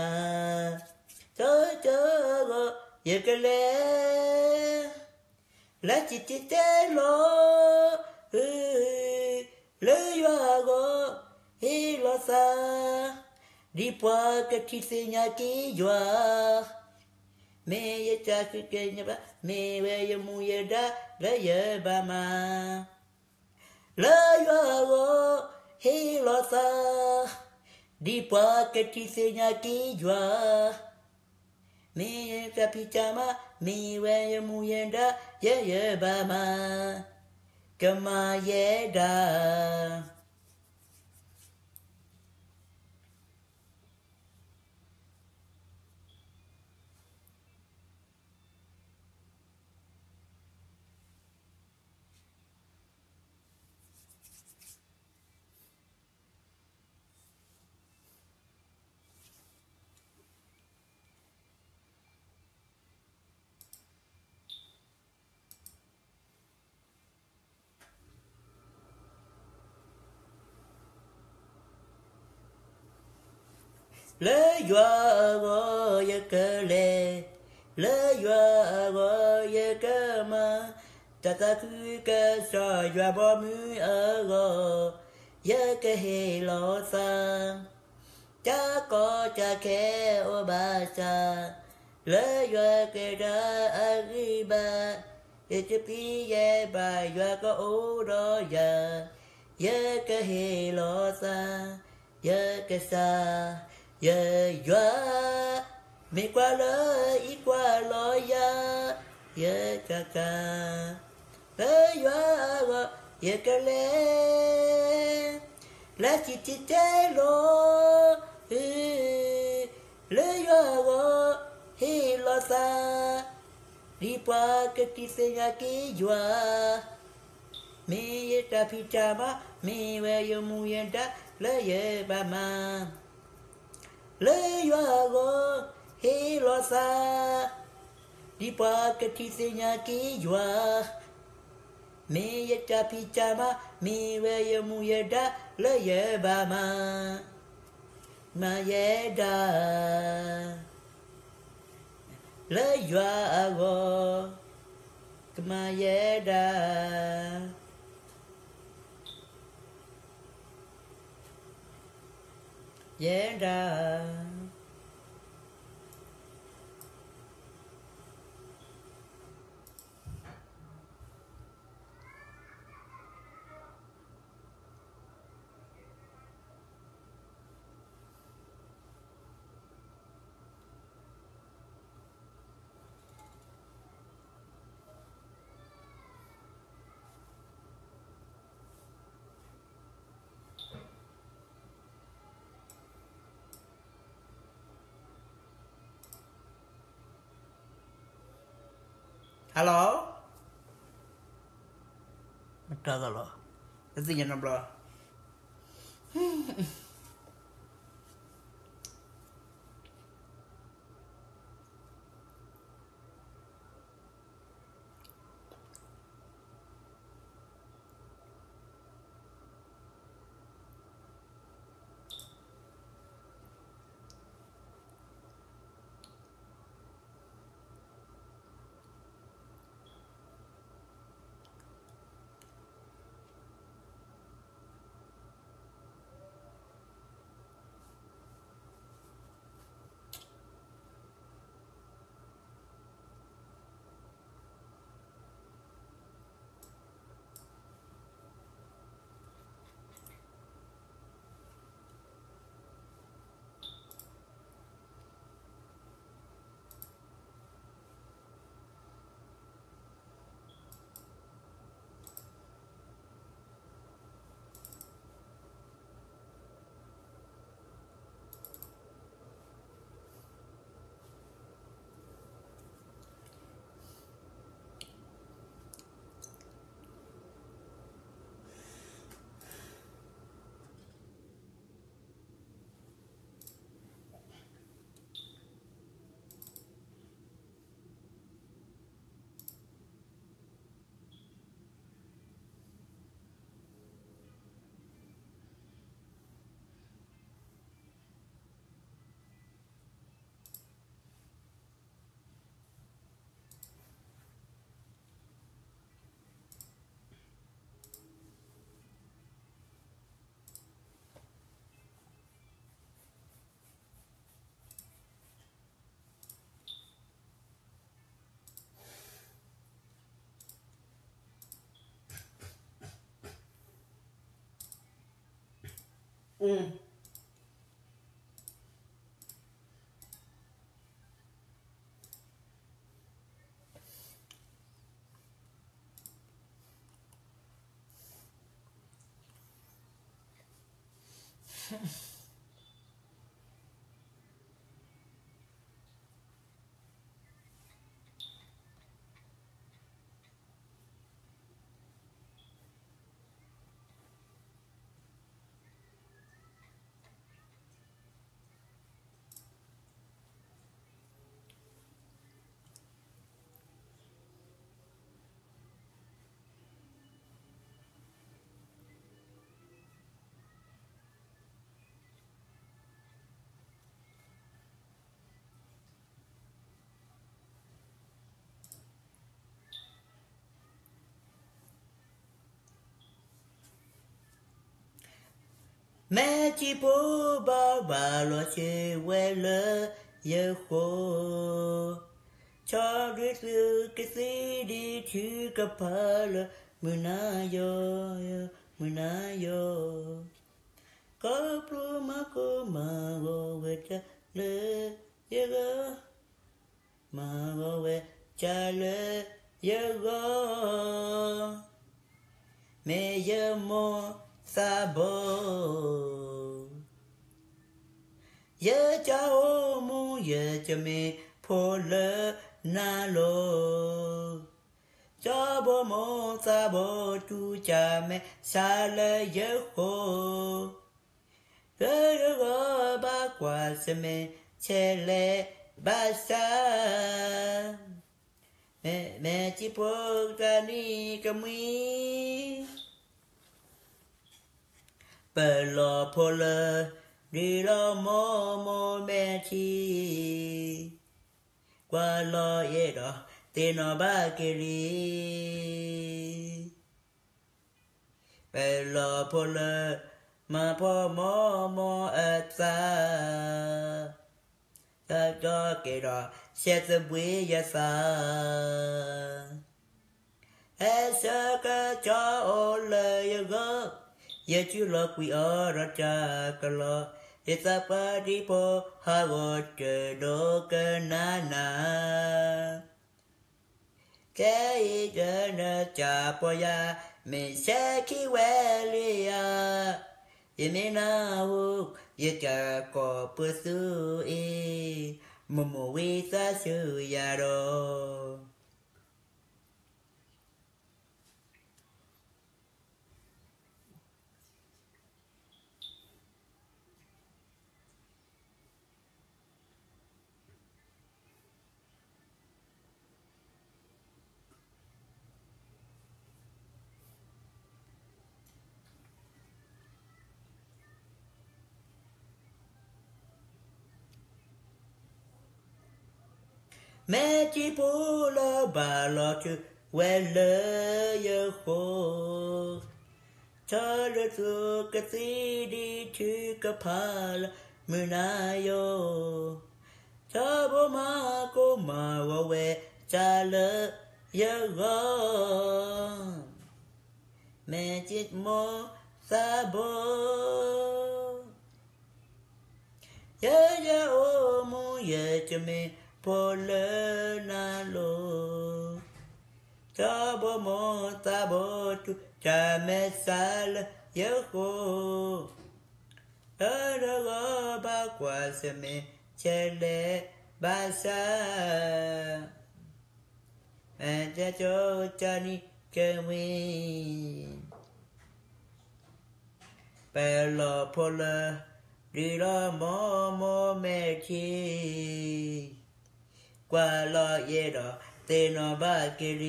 ကၠီကၠီဂီၤ ယကလဲၤ, လၢစံၣ်တဲၤတဲလီၤ, လၢယွၤအဂီၢ် ဟ့ၣ်လီၤသး, ဒ်ပှၤကထံၣ်သ့ၣ်ညါက့ၤယွၤ, မ့ၢ်ယတၢ်ဃုကညးဘၣ်, မ့ၢ်ဝဲယမူယဒါလၢယဘၣ်မၤ လၢယွၤအဂီၢ် ဟ့ၣ်လီၤသး, ဒ်ပှၤကထံၣ်သ့ၣ်ညါက့ၤယွၤ, မ့ၢ်ယတၢ်ဖံးတၢ်မၤ, မ့ၢ်ဝဲယမူယဒါ ယဲယဘၣ်မၤ, ကမၤယဲဒၣ်. လၢယွၤအဂီၢ်ယကလဲၤ, လၢယွၤအဂီၢ်ယကမၤ, တၢ်သးခုကစီၣ်ယွၤဘီမုၢ်အဂီၢ်, ယကဟ့ၣ်လီၤသး တၢ်ကီတၢ်ခဲအိၣ်ဘၣ်ဆၣ်, လၢယွၤကဒါအဂံၢ်ဘါ, ယတပျံၤယဲဘၣ် ယွၤကအိၣ်ဒီးယၤ, ယကဟ့ၣ်လီၤသး, ယကစၢ်, ယယွၤ, မ့ၢ်ကွၢ်လၢအံၤကွၢ်လီၤယၤ, ယကက လၢယွၤအဂီၢ်ယကလဲၤ, လၢစံၣ်တဲၤတဲလီၤ, လၢယွၤအဂီၢ်ဟ့ၣ်လီၤသး, ဒ်ပှၤကထံၣ်သ့ၣ်ညါက့ၤယွၤ, မ့ၢ်ယတၢ်ဖံးတၢ်မၤ, မ့ၢ်ဝဲယမူယဒါလၢယဘၣ်မၤ လၢယွၤအဂီၢ်ဟ့ၣ်လီၤသး, ဒ်ပှၤကထံၣ်သ့ၣ်ညါက့ၤယွၤ, မ့ၢ်ယတၢ်ဖံးတၢ်မၤ, မ့ၢ်ဝဲယမူယဒါလၢယဘၣ်မၤ, မၤယဲဒၣ် လၢယွၤအဂီၢ်, ကမၤယဲဒၣ် ယဲဒၣ်. Hello, မတၤသးလီၤ, တသ့ၣ်ညါနီတဘျီ. မဲာ်ထံဖိဘၣ်ဘၣ်လီၤဆၢဝဲလၢယဃိ, ဆီဒုးသုးကသံဒံးထုကဖၣ်လၢမုၢ်နၤယီၤ, မုၢ်နၤယီၤ, ခီဖျိမၤကိၢ်မၤဂီၤဝဲတၢ်လၢယဂီၢ် မၤဂီၤဝဲတၢ်လၢယဂီၢ်, မ့ၢ်ယမိၢ်သးဘီ, ယကအိၣ်မူယကမ့ၢ်ဖိလၢနၤလီၤ, ကၠီဘိမိၢ်သးဘီတူၢ်ကၢ်မဲာ်ဆါလၢယဃိ လၢယဂီၢ်ဘၣ်ကွၢ်ဆၢၣ်မဲာ်ဆဲးလဲးဘၣ်ဆၣ်, မဲာ်ထံဖိတၢ်နံၤကမှံ, ပလီၢ်ဖိလၢ ဒုးလီၤမိၢ်မိၢ်မဲာ်ထံ ကွၢ်လီၤယဲဒီး သ့ၣ်နီၣ်ဘၣ်က့ၤလံ. ပလီၢ်ဖိလၢ မၤဖှီၣ်မိၢ်မိၢ်အသး, တၢ်ကီက့ၤဒီး ဆဲးသဘှံးယသး ဟဲဆၢကတီၢ်အိၣ်လၢယဂီၢ်, ယစုလီၤကွံာ်အီၤဒီးတၢ်ကလီ, ယသးပှၢ်ဒံဖိဟးဂီၤတဒိကနၣ်နၤ, ခဲအံၤတနၢ်တၢ်ပီၢ်ယၤ, မ့ၢ်ဆဲးခံဝဲလံဧါ, ယမ့ၢ်နၢ်ဟူ ယတၢ်ကိးပသူအံၤ, မိၢ်မိၢ်ဝံသးစူၤယၤဒီး မဲာ်ထံဖိလၢဘၣ်လီၤဆၢဝဲလၢယဃိ, ထီၣ်လၢသုးကသံဒံးထုကဖၣ်လၢမုၢ်နၤယီၤ, ထီဘိမၤကိၢ်မၤဂီၤဝဲတၢ်လၢယဂီၢ်, မဲာ်ထံမိၢ်သးဘီ ယဲယအိၣ်မူယကမ့ၢ်ဖိလၢနၤလီၤ, ထီဘိမိၢ်သးဘီတူၢ်ကၢ်မဲာ်ဆါလၢယဃိ, လၢယဂီၢ်ဘၣ်ကွၢ်ဆၢၣ်မဲာ်ဆဲးလဲးဘၣ်ဆၣ်, မဲာ်ထံဖိတၢ်နံၤကမှံ ပလီၢ်ဖိလၢ ဒုးလီၤမိၢ်မိၢ်မဲာ်ထံ, ကွၢ်လီၤယဲဒီး သ့ၣ်နီၣ်ဘၣ်က့ၤလ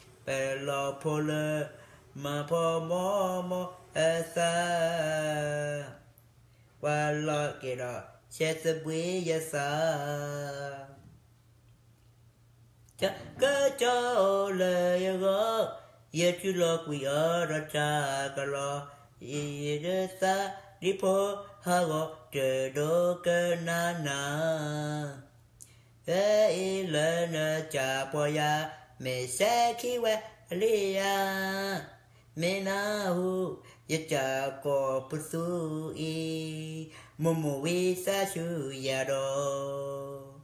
ံ. ပလီၢ်ဖိလၢ မၤဖှီၣ်မိၢ်မိၢ်အသး, ကွၢ်လီၤက့ၤဒီး ဆဲးသဘှံးယသး တၢ်ကစီၣ်အိၣ်လၢယဂီၢ်, ယစုလီၤကွံာ်အီၤဒီးတၢ်ကလီ, ယသးဒံဖိဟးဂီၤတဒိကနၣ်နၤ, ဖဲအံၤလၢနတၢ်ပီၢ်ယၤ, မ့ၢ်ဆဲးခံဝဲလံဧါ, မ့ၢ်နၢ်ဟူ ယတၢ်ကိးပသူအံၤ, မိၢ်မိၢ်ဝံသးစူၤယၤဒီး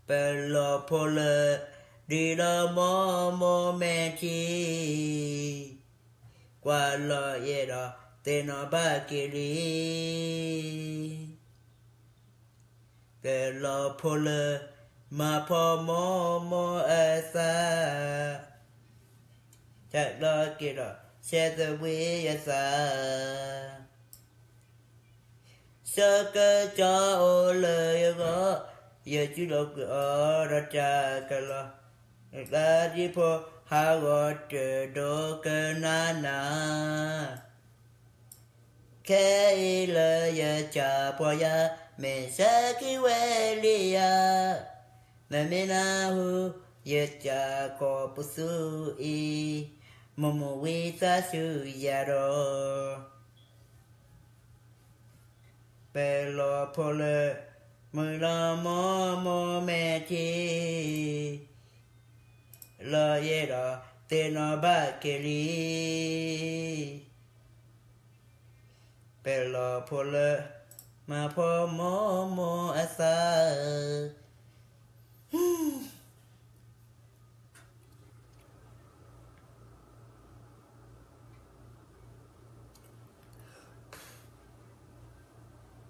ပလီၢ်ဖိလၢ ဒုးလီၤမိၢ်မိၢ်မဲာ်ထံ, ကွၢ်လီၤယဲဒီး သ့ၣ်နီၣ်ဘၣ်က့ၤလံ. ပလီၢ်ဖိလၢ မၤဖှီၣ်မိၢ်မိၢ်အသး, တၢ်လီၤက့ၤဒီး ဆဲးသဘှံးယသး ဆၢကတီၢ်အိၣ်လၢယဂီၢ်, ယစုလီၤကွံာ်အီၤဒီးတၢ်ကလီၤ, လၢဒ်ဖိဟးဂီၤတဒိကနၣ်နၤ, ခဲအံၤလၢယတၢ်ပီၢ်ယၤ, မ့ၢ်ဆၢက့ၤဝဲလံယၤ, နမ့ၢ်နၢ်ဟူ ယတၢ်ကိးပသူအံၤ, မိၢ်မိၢ်ဝံသးစူၤယၤဒီး ပလီၢ်ဖိလၢ မုၢ်လီၤမိၢ်မိၢ်မဲာ်ထံ, လီၤယဲဒီး သ့ၣ်နီၣ်ဘၣ်က့ၤလံ. ပလီၢ်ဖိလၢ မၤဖှီၣ်မိၢ်မိၢ်အသး ပ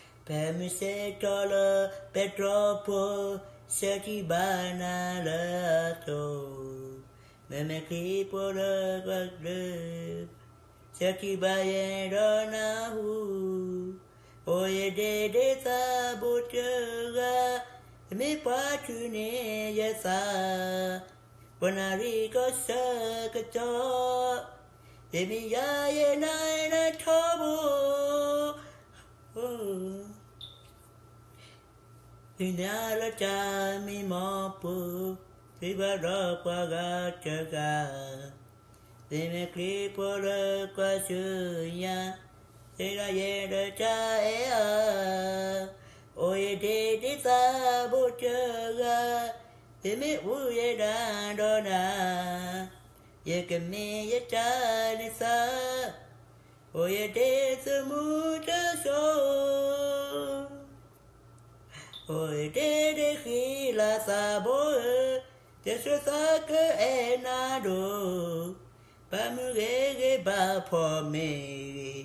မုၢ်ဆ့ၣ်ထီၣ်လၢပဲတြီဖိ, ဆၢထံဘၣ်နၤလၢအစိၤ, မ့မ့ၢ်ခရံာ်ဖိလၢကွၢ်ကလုၢ်, ဆၢထံဘၣ်ယဲဒီးနၢ်ဟူ, အိၣ်ယဒ့ဒ့သးဘိတဂၤ, မ့ၢ်ပှၤထုးန့ၢ်ယသး, ပှၤနၣ်ရံၣ်ကီၢ်ဆၢကတီၢ်, ယမ့ၢ်ယၤယဲနၤနၢ်ထီဘိ သုနၤလၢတၢ်မံမီၢ်ပူၤ, သုဘၣ်ဒီးပှၤဂၤတဂၤ, သုမ့ၢ်ခရံာ်ဖိလၢကွၢ်ဆူညါ, သုဒၣ်ယဲဒီးတၢ်အဲၣ်အါ, အိၣ်ယဒ့ဒ့သးဘိတဂၤ, သုမ့ၢ်အူယဲဒၣ်ဒီးနၤ, ယကမ့ၢ်ယတၢ်န့ၢ်သး အိၣ်ယဒ့သမူတစိၤ, အိၣ်ယဒ့ဒ့ဃံလၤသးဘိဧၢ, တစိၤသးကအဲၣ်နၤဒိၣ်, ဘၣ်မုၢ်ဂ့ၤဂ့ၤဘၣ်ဖှီၣ်မ့ၢ်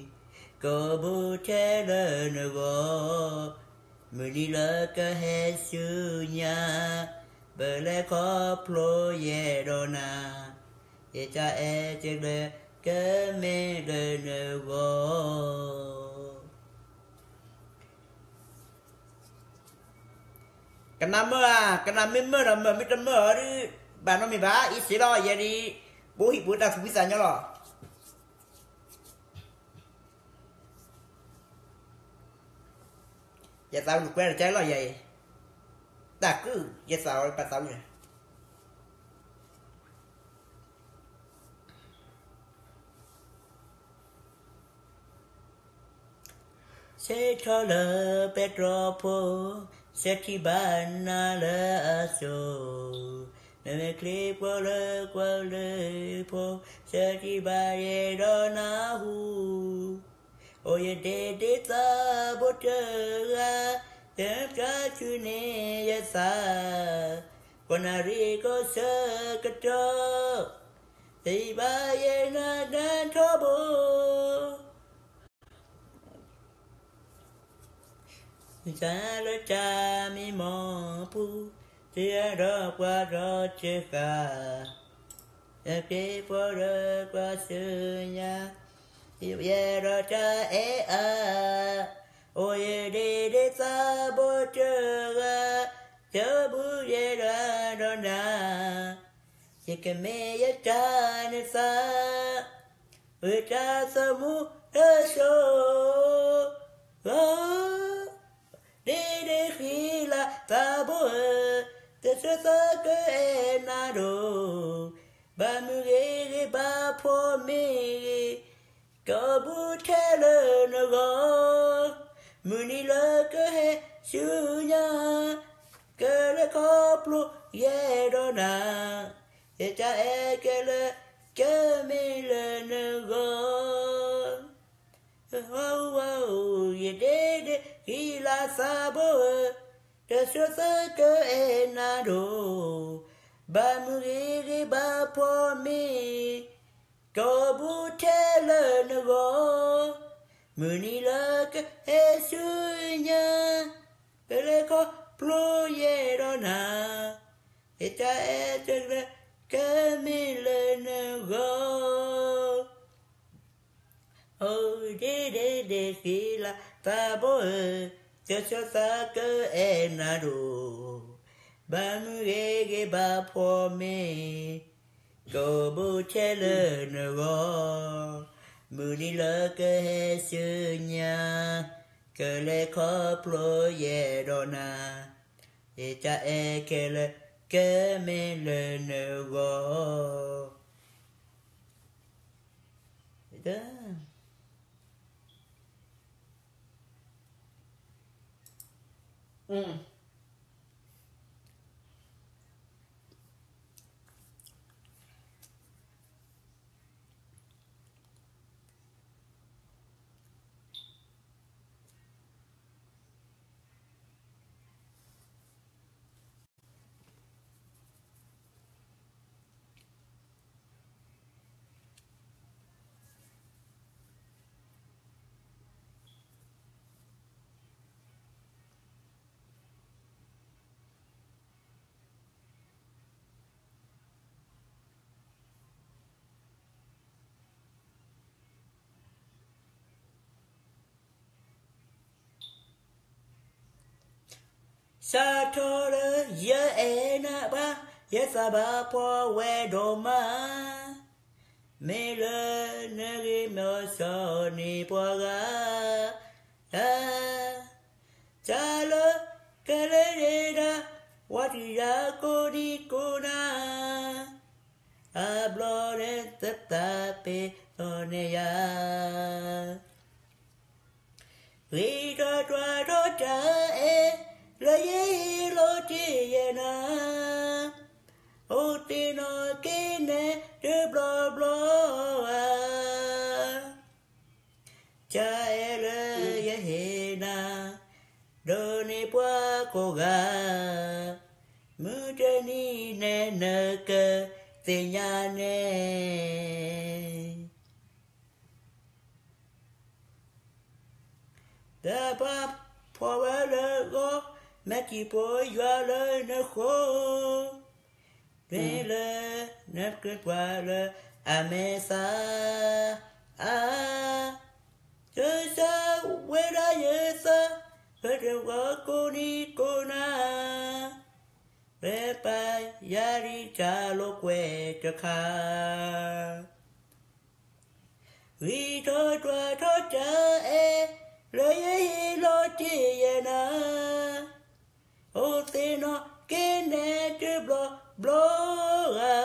ဂ့ၤ, ကအိၣ်ဘူးထဲလၢနဂီၢ်, မုၢ်နံၤလၢကဟဲဆူညါ, ပလဲၤခီဖျိယဲဒီးနၤ, ယတၢ်အဲၣ်တကျၢၤ ကမ့ၢ်လၢနဂီၢ် ကနၣ်မုာ်ဧါ, ကနၣ်မ့ၢ်မုာ်ဒီးမုာ်, မ့ၢ်တမုာ်အီၤဒုး ဘၣ်နီတမံၤဘၣ်, အံၤစ့လီၤ ယဲဒၣ်, ဘိဟံၣ်ပူၤတၢ်သူၣ်ဖှံသးညီလီၤ. ယသးဝံၣ်ကွဲတကဲလီၤယဲအံၤ, တၢ်ကုၢ် ယသးဝံၣ်ပသးဝံၣ် ဆ့ၣ်ထီၣ်လၢပဲတြီဖိ, ဆၢထံဘၣ်နၤလၢအစိၤ, မ့မ့ၢ်ခရံာ်ဖိလၢကွၢ်လၢဖိ, ဆၢထံဘၣ်ယဲဒီးနၢ်ဟူ, အိၣ်ယဒ့ဒ့သးဘိတဂၤ, တၢ်ထုးန့ၢ်ယသး, ပှၤနၣ်ရံၣ်ကီၢ်ဆၢကတီၢ်, သ့ဘၣ်ယဲနၤနၢ်ထီဘိ မ့ၢ်တၢ်လၢတၢ်မံမီၢ်ပူၤ, တ့ဒီးပှၤဒီတဂၤ, ယက့ၤဖိဒီးကွၢ်ဆူညါ, ယဲဒီးတၢ်အဲၣ်အါ, အိၣ်ယဒ့ဒ့သးဘိတဂၤ, ကဘူၣ်ယဲဒၣ်ဒီးနၤ, ယကမ့ၢ်ယတၢ်နသး, ယတၢ်သမူတစိၤ, ဂီၤ, ဒ့ဒ့ဃံလၤသးဘိဧၢ, တစိၤသးကအဲၣ်နၤဒိၣ်, ဘၣ်မုၢ်ဂ့ၤဂ့ၤဘၣ်ဖှီၣ်မ့ၢ်ဂ့ၤ, ကီၢ်ဘူးထဲလၢနဂီၢ်, မုၢ်နံၤလၢကဟဲဆူညါ, ကလဲၤခီဖျိယဲဒီးနၤ, ယတၢ်အဲၣ်ကဲလၢကမ့ၢ်လၢနဂီၢ်. ယဒ့ဒ့ဃံလၤသးဘိဧၢ, တစိၤသးကအဲၣ်နၤဒိၣ်, ဘၣ်မုၢ်ဂ့ၤဂ့ၤဘၣ်ဖှီၣ်မ့ၢ် ကီၢ်ဘူးထဲလၢနဂီၢ်, မုၢ်နံၤလၢကဟဲဆူညါ, ကလဲၤခီဖျိယဲဒီးနၤ, ယတၢ်အဲၣ်ကဲလၢကမ့ၢ်လၢနဂီၢ်. အိၣ်ဒ့ဒ့ဒ့ဃံလၤသးဘိဧၢ, တစိၤသးကအဲၣ်နၤဒိၣ်, ဘၣ်မုၢ်ဂ့ၤဂ့ၤဘၣ်ဖှီၣ်မ့ၢ် ကီၢ်ဘူးထဲလၢနဂီၢ်, မုၢ်နံၤလၢကဟဲဆူညါ, ကလဲၤခီဖျိယဲဒီးနၤ, ယတၢ်အဲၣ်ကဲလၢကမ့ၢ်လၢနဂီၢ်. စးထီၣ်လၢယအဲၣ်နၤဘၣ်, ယသးဘၣ်ဖှီၣ်ဝဲဒိၣ်မး, မ့ၢ်လၢနဂ့ၤမီၤစီၤန့ၢ်ပှၤဂၤ, တၢ်လၢကလဲၤဒၣ်, ဝၤတယၤကိးနံၤကိးနၤ, အဘျီန့ၣ်သတးပ့ၤလီၤန့ၢ်ယၤ ဂ့ၤထီၣ်ဒွးထီၣ်တၢ်အဲၣ်, လၢယဟ့ၣ်လီၤတ့ၢ်ယဲနၤ, အိၣ်သ့ၣ်နီၣ်က့ၤနဲဒုးဘျီဘျီဧါ. တၢ်အဲၣ်လၢယဟ့ၣ်နၤ, ဒိးန့ၢ်ပှၤကိးဂၤ, မုၢ်တနံၤန့ၣ်နကသ့ၣ်ညါန့ၣ် တၢ်ပာ်ဖှိၣ်ဝဲလၢဂီၢ်, မ့ၢ်ထံၣ်ဖိယွၤလၢနဃိ, မ့ၢ်လၢနကပှၤလၢအမဲာ်သၣ်, အါ, ကစၢ်ဝဲဒၣ်ယသး, ပတဝီကိးနံၤကိးနၤ, ပပာ်ယၤဒ်တၢ်လိာ်ကွဲတခါ ဂ့ၤထီၣ်ဒွးထီၣ်တၢ်အဲၣ်, လၢယဟ့ၣ်လီၤတ့ၢ်ယဲနၤ, အိၣ်သ့ၣ်နီၣ်က့ၤနဲဒုးဘျီဘျီဧါ.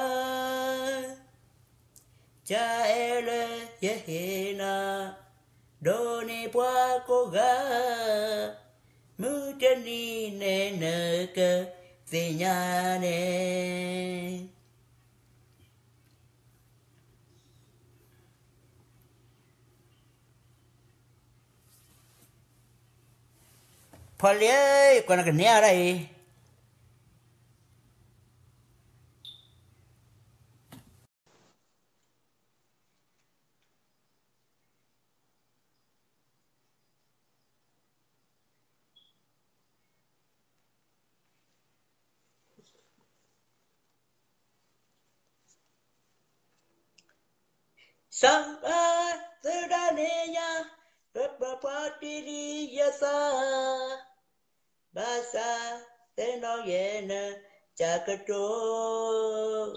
တၢ်အဲၣ်လၢယဟ့ၣ်နၤ, ဒိးန့ၢ်ပှၤကိးဂၤ, မုၢ်တနံၤန့ၣ်နကသ့ၣ်ညါန့ၣ် ဖီလ့, ကွၢ်နကန့ၢ်အါဒၣ်အံၤ စၢ်ဘၣ်သဒၣ်န့ၣ်ညါ, ပပ တၢ်တ့လံယသး, ဘၣ်ဆၣ်သ့ၣ်နီၣ်ယဲနကၠၢ်ကတိ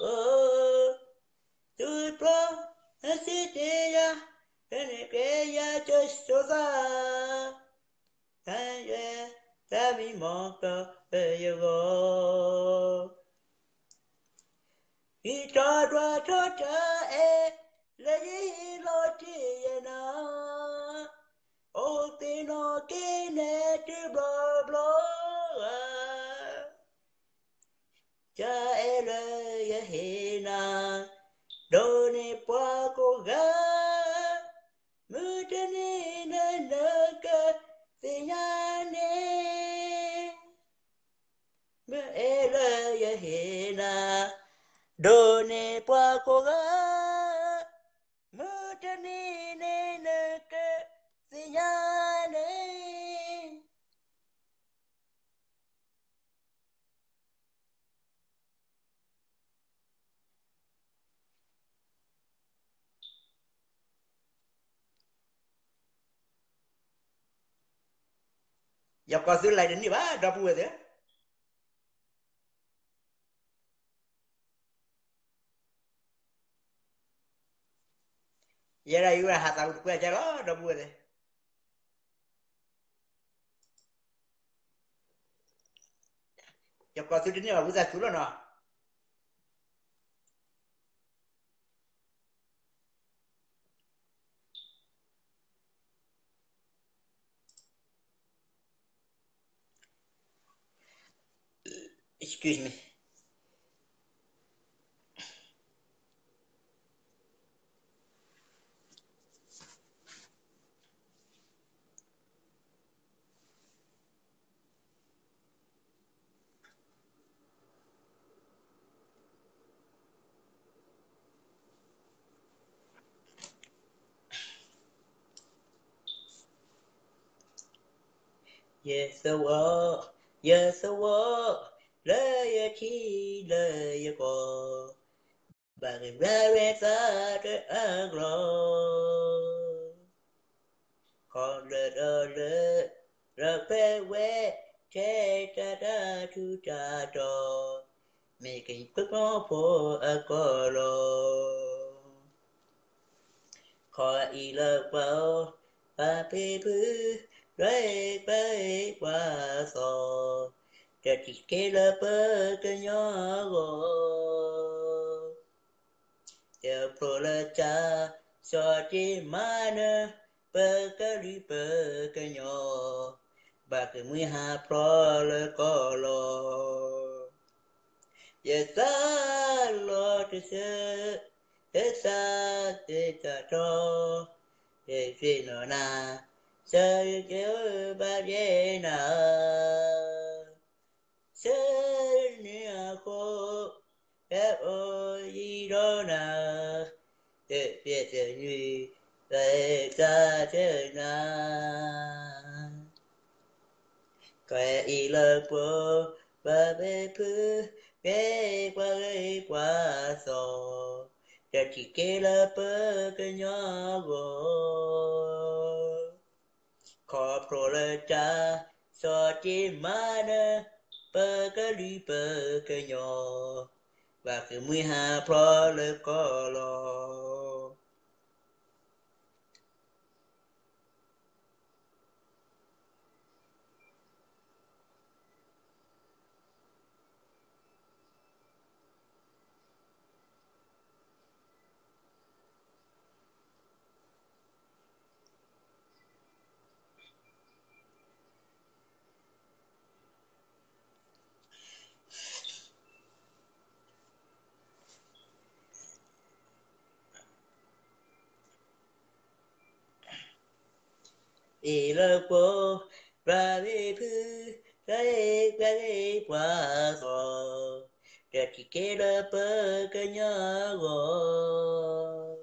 ၤ, သုးပျီနစံးတ့ၢ်ယၤ, ဖဲန့ၣ်ကဲယၤကၠိစိသး, တၢ်ယဲ တၢ်မံမီၢ်ကီၢ်ယဂီၢ် ဟံးထီၣ်ဒွးထီၣ်တၢ်အဲၣ် လၢယဟံးလီၤတ့ၢ်ယဲနၤ, အိၣ်သ့ၣ်နီၣ်က့ၤနဲတုၤဘျီဘျီဧါ, တၢ်အဲၣ်လၢယဟ့ၣ်နၤ, ဒိးန့ၢ်ပှၤကိးဂၤ, မုၢ်တနံၤန့ၣ်နကသ့ၣ်ညါန့ၣ် မုၢ်အဲၣ်လၢယဟ့ၣ်နၤ, ဒိးန့ၢ်ပှၤကိးဂၤ, မုၢ်တနံၤန့ၣ်နကသ့ၣ်ညါန့ၣ် ယကီၢ်သူလ့ၤတန့ၢ်ဘၣ် ဒီပုၢ်ဝဲၢ်သ့ၣ်ဧၢ, ယဲဒၣ်အံၤဝဲဟးသးဝံၤတကွဲးကဲလီၤ ဒီပုၢ်ဝဲၢ်သ့ၣ်, ယကီၢ်သူတန့ၢ်ဘၣ် ဝံသးစူၤလီၤနီၤ. ယသဝီ, ယသဝီ, လၢယထံလၢယကီၢ်, ဘၣ်ဂ့ၢ်ဘၣ်ဝဲသးတအါကျီၤ, ခီလၢာ်ဒီးလၢာ်, လၢခွဲးဝဲ, ထဲတၢ်တၢ်ထူးတၢ်တီၤ, မ့ၢ်ကညီဖိအကီၢ်လီၤ. ခီအံၤလၢပှၤအီၤ, ပှၤဖံးဖု, လွဲပှၤအ့ၣ်ပှၤသီ, တထံၣ်က့ၤလၢပကညီအဂီၢ် တဖျိလၢတၢ်, စီၤတ့ၢ်မၤနၢၤ, ပကလုာ်ပကညီ, ဘၣ်ကမှံဟးဖျိးလၢကီၢ်လီၤ. ယသးလီၤတစၢ, ယသးသ့တၢ်တီ, ယသ့ၣ်နီၣ်နၤ, စၢ်ယကဘၣ်ယဲနၤ ဆၢနံၤအဃိ, ဟဲအိၣ်ယံၤဒီးနၤ, တဘျဲၣ်တနွံ, ပသးတနၤ, ကဲအံၤလၢပှၤ, ပှၤဖံးဖု, ကဲပှၤအ့ၣ်ပှၤသီ, တထံၣ်က့ၤလၢပကညီအဂီၢ် ခီဖျိလၢတၢ်, စီၤတ့ၢ်မၤနၢၤ, ပကလုာ်ပကညီ, ဘၣ်ကမှံဟးဖျိးလၢကီၢ်လီၤ. အ့ၣ်လၢပှၤ, ပှၤဖံးဖု, ပှၤအ့ၣ်ပှၤအ့ၣ်ပှၤသီ, တထံၣ်က့ၤလၢပကညီအဂီၢ်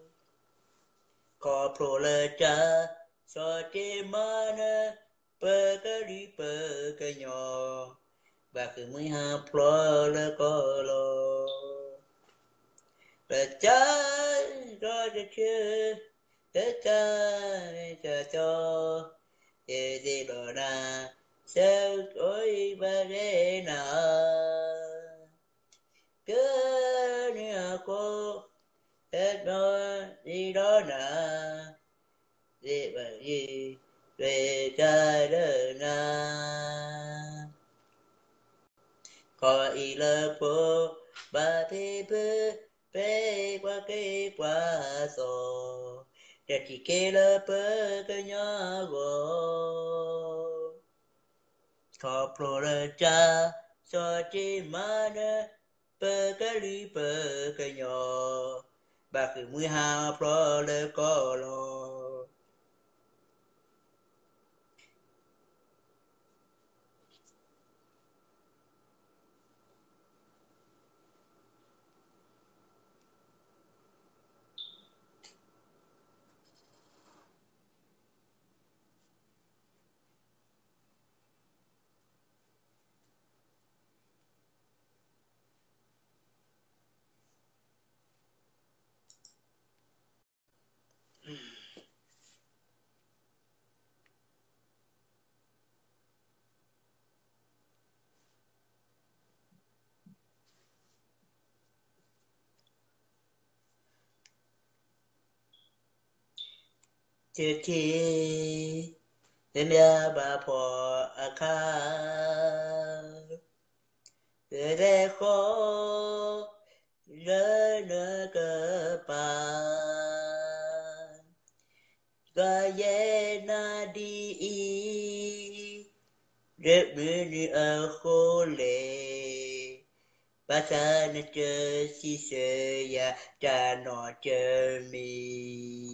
ခီဖျိလၢတၢ်, စီၤတ့ၢ်မၤနၢၤ, ပကလုာ်ပကညီ, ဘၣ်ကမှံဟးဖျိးလၢကီၢ်လီၤ. ပတၢ်ဒီတထံ, ပတၢ်မ့ၢ်တၢ်တီ, ယသ့ၣ်နီၣ်နၤ, ဆၢကိၣ်အံၤပှၤဂ့ၤနၤ, ကၢန့ၣ်အဃိ, ဟဲနီၣ်ဒံးဒီးနၤ, သ့ၣ်ဘၣ်ယံၤ, ဂ့ၤကါဒၢနၤ, ခီအံၤလၢဖိ, ဘၣ်သ့ၣ်ဖု, ဖဲပှၤက့ၤပှၤသီၣ်, တထံၣ်က့ၤလၢပကညီဂီၢ်, ခီဖျိလၢတၢ်, စီၤက့ၤမၤနၢၤ, ပကလုာ်ပကညီ, ဘၣ်ဃ့ၢ်မှံဟးဖျိးလၢကီၢ်လီၤ. တထံၣ်, မ့ၢ်ဘၣ်ဖှီၣ်အခါ, လဲၤဃီ, လၢနကပၤ, ကယဲၢ်နၤဒ်အံၤ, ဒ်မုၢ်နံၤအဃိလဲၣ်, ဘၣ်ဆၣ်နတစံးဆၢယၤတၢ်နီတမံ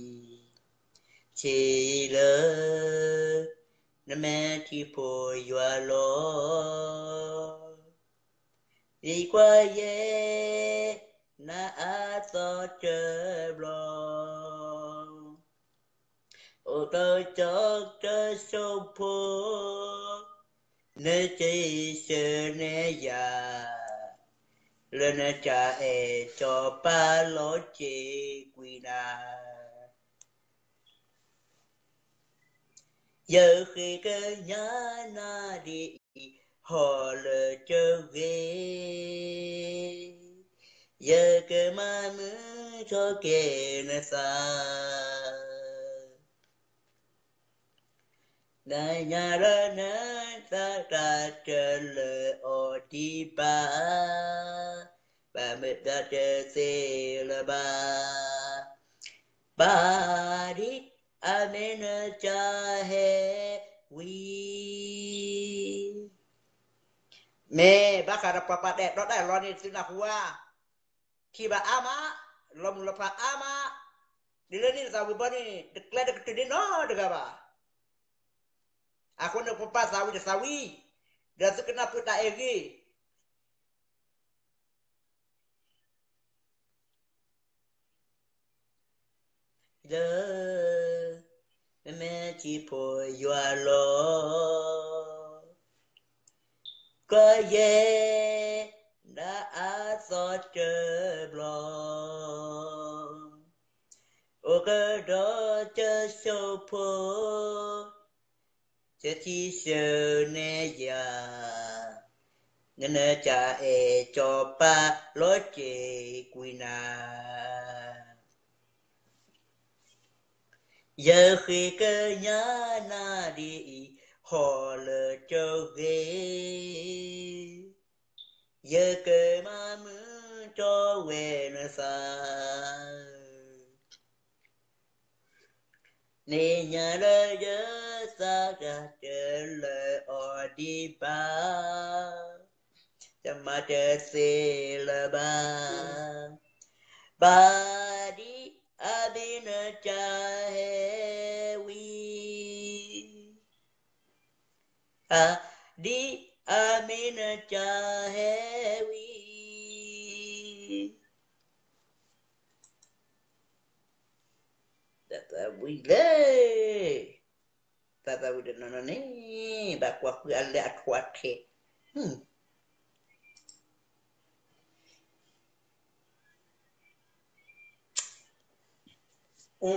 ၤ, ထံၣ်လၢ နမ့ၢ်ထံဖိယွၤလီၤ. သံကွၢ်ယဲ နအသီတဘျီ, အိၣ်ဒီးကၠီတစိၢ်ဖိ, နစံးဆၢန့ၢ်ယၤ, လၢနတၢ်အဲၣ်စီၤပၤလီၤစ့ၢ်ကွံာ်နၤ ယဃ့ကညးနၤဒ်အံၤ, ဟီၣ်လၢကဂ့ၤ, ယကမၤမုာ်ထီၣ်က့ၤနသး, နညါလၢနသးတၢ်တလၢအီၤဒံးဘၣ်, ဘၣ်မုာ်ဘၣ်တသ့လၢၤဘၣ်, ဘၣ်ဒ်အမ့ၢ်နတၢ်ဟဲဝံၤ မ့ၢ်ဘၣ်ဃးဒီးပှၤပာ်ဒဲးဒီးတၢ်လီၤန့ၣ် သုနၢ်ဟူဧါ, ထံၣ်ဘၣ်အါမး, လီၤမုၢ်လီၤဖးအါမး, ဒ်လၢန့ၣ်နသးဝံၤဘီန့ၣ် တကျဲတကတုၤန့ၣ်နီတဂၤဘၣ်. အဃိန့ၣ် ပပာ်သးဝံၤတသးဝံၤ, ဒီးသုကနၢ်ပၢၢ်တၢ်အဲၣ်ဂ့ၤ လၢ နမ့ၢ်ထံဖိယွၤလီၤ, ကယဲၢ် နအသီတဘျီ, အိၣ်ကဒီးတစိၢ်ဖိ တထံၣ်ဆၢန့ၢ်ယၤ, နနတၢ်အဲၣ်စီၤပၤလီၤစ့ၢ်ကွံာ်နၤ, ယဃ့ကညးနၤဒ်အံၤ, ဟီၣ်လၢတဂ့ၤ, ယကမၤမုာ်ထီၣ်ဝဲနသး နညါလၢယသးတၢ်တလၢအီၤဒံးဘၣ်, တမၤတသ့လၢၤဘၣ်, ဘၣ်ဒ်အမ့ၢ်နတၢ်ဟဲဝံၤ, ဒ်အမ့ၢ်နတၢ်ဟဲဝံၤ, တၢ်သးဝံၣ်လဲၣ်, တၢ်သးဝံၣ်တနီၤနီၤန့ၣ် ဘၣ်ကွၢ်ဃုအလဲအထွးထဲး, အ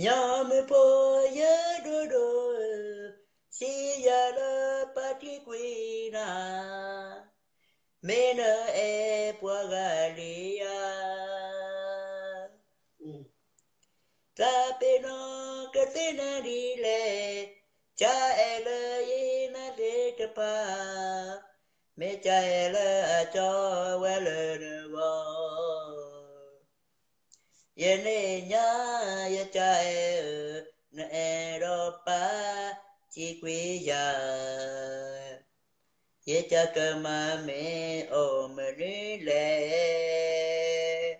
ညီမုၢ်ဖိယဒိၣ်ဒိၣ်ဧၢ, စံးယၤလၢပၢ်ထံကွံာ်နၤ, မ့ၢ်နအဲၣ်ပှၤဂၤလံဧါ. သးပ့ၤနီၣ်ကသ့ၣ်နၤဒ်လဲၣ်, ကအဲၣ်လၢယနါသ့ၣ်တဖၣ်, မ့ၢ်ကအဲၣ်လၢအကၠီဝဲလၢနဂီၢ်. ယန့ၣ်ညါယကအဲၣ်ဧၢ, နအဲၣ်ဒီးပၢ်စံးကွံာ်ယၤ, ယကကမၤမ့ၢ်အိၣ်မနုၤလဲၣ်.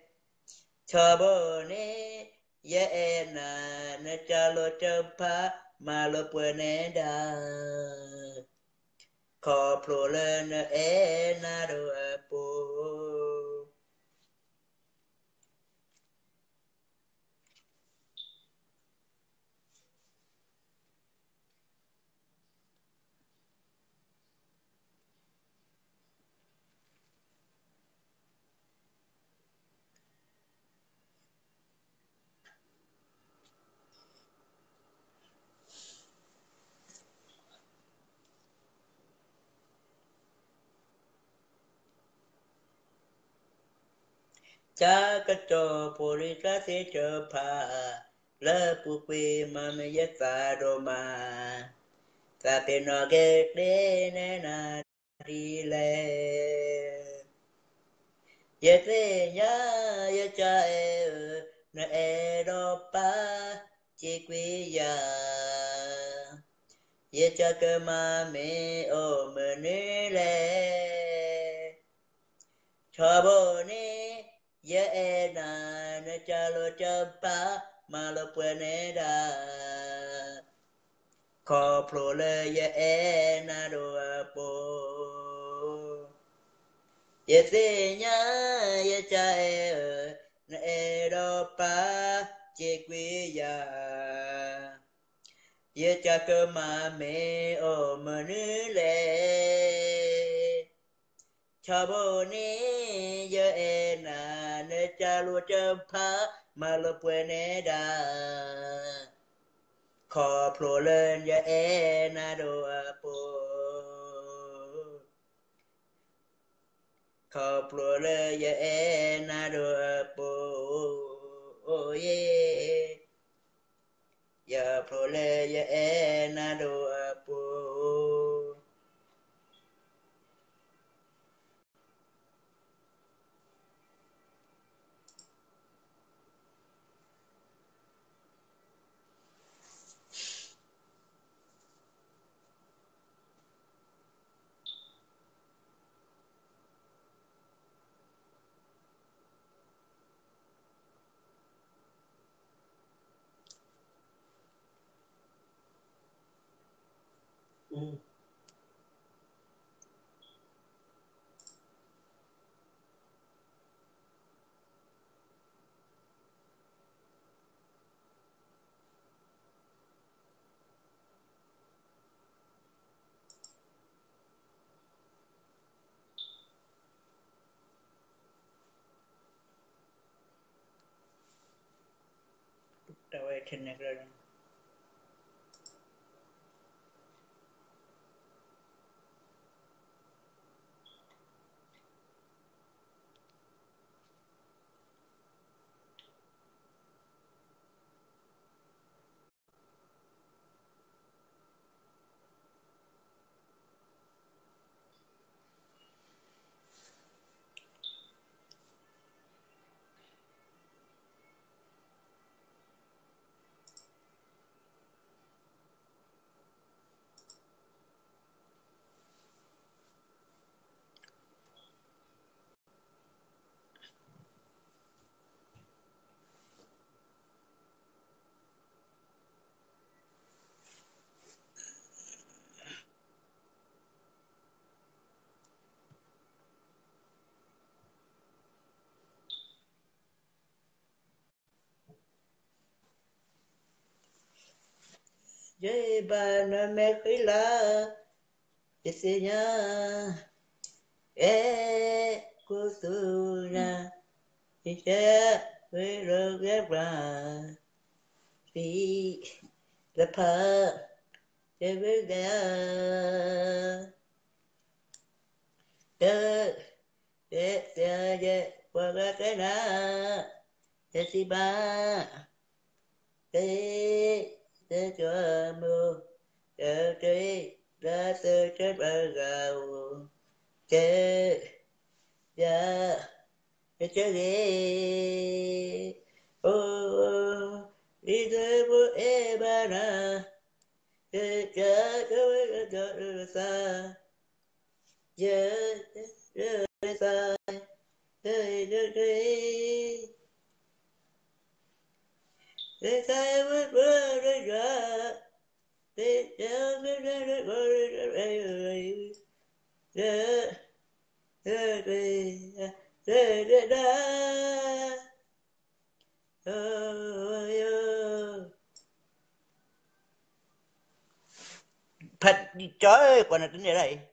ထီဘိန့ၣ် ယအဲၣ်နၤ နကလိၤကဖး မၤလိာ်ပှဲၤနဲဒၣ်, ခီဖျိလၢနအဲၣ်နၤဒိၣ်အပူၤ. တၢ်ကစီၣ်ဖိလံၤသးသ့ၣ်တဖၣ် လၢပူၤကွံာ်မၤမ့ၢ်ယသးဒိၣ်မး, သးပ့ၤနီၣ်က့ၤကျဲနဲနၤဒ်လဲၣ်. ယသ့ၣ်ညါယကအဲၣ်ဧၢ, နအဲၣ်ဒီးပၢ်စံးကွံာ်ယၤ, ယကကမၤမ့ၢ်အိၣ်မနုၤလဲၣ်. ထီဘိန့ၣ် ယအဲၣ်နၤ နကလိၤကဖး မၤလိာ်ပှဲၤနဲဒၣ်, ခီဖျိလၢယအဲၣ်နၤဒိၣ်အပူၤ. ယသ့ၣ်ညါယကအဲၣ်ဧၢ, နအဲၣ်ဒီးပၢ်စံးကွံာ်ယၤ, ယကကမၤမ့ၢ်အိၣ်မနုၤလဲၣ်. ထီဘိန့ၣ် ယအဲၣ်နၤ နကလိၤကဖး မၤလိာ်ပှဲၤနဲဒၣ်, ခီဖျိလၢယအဲၣ်နၤဒိၣ်အပူၤ. ခီဖျိလၢယအဲၣ်နၤဒိၣ်အပူၤ, ယ, ယဖျိလၢယအဲၣ်နၤဒိၣ်အပူၤ. တၢ်ဝဲထံၣ်န့ၣ်ကြၢး ယဘၣ်နမဲာ်ဃံလၤ, ယသ့ၣ်ညါ, အဲၣ်ခူသူၣ်နၤ, ယတဲ, ဝဲလီၤဂဲၤပှၤ, သံ, တဖၣ်, ယဝဲဂၤ, တ, တဲ, တဲ, ယဲ, ပှၤဂၤကဲနၤ, ယစံးဘၣ် သ့, သ့ကၠီမိၢ်, တ, တ, တၢ်သၢတၢ်ပှၤဂၤဧိၤ, တ, ယ, ယတဂ့ၤ, အိ, ဒ်သိးဖိအဲၣ်ဘၣ်နၤ, တ, တၢ်သၢဝဲကၠီလၢသး, ယ, ယ, ယသး, ယ, ယတဂ့ၤ ဖးဒံးကၠီ ကွၢ်နတန့ၢ်ဒၣ်အံၤ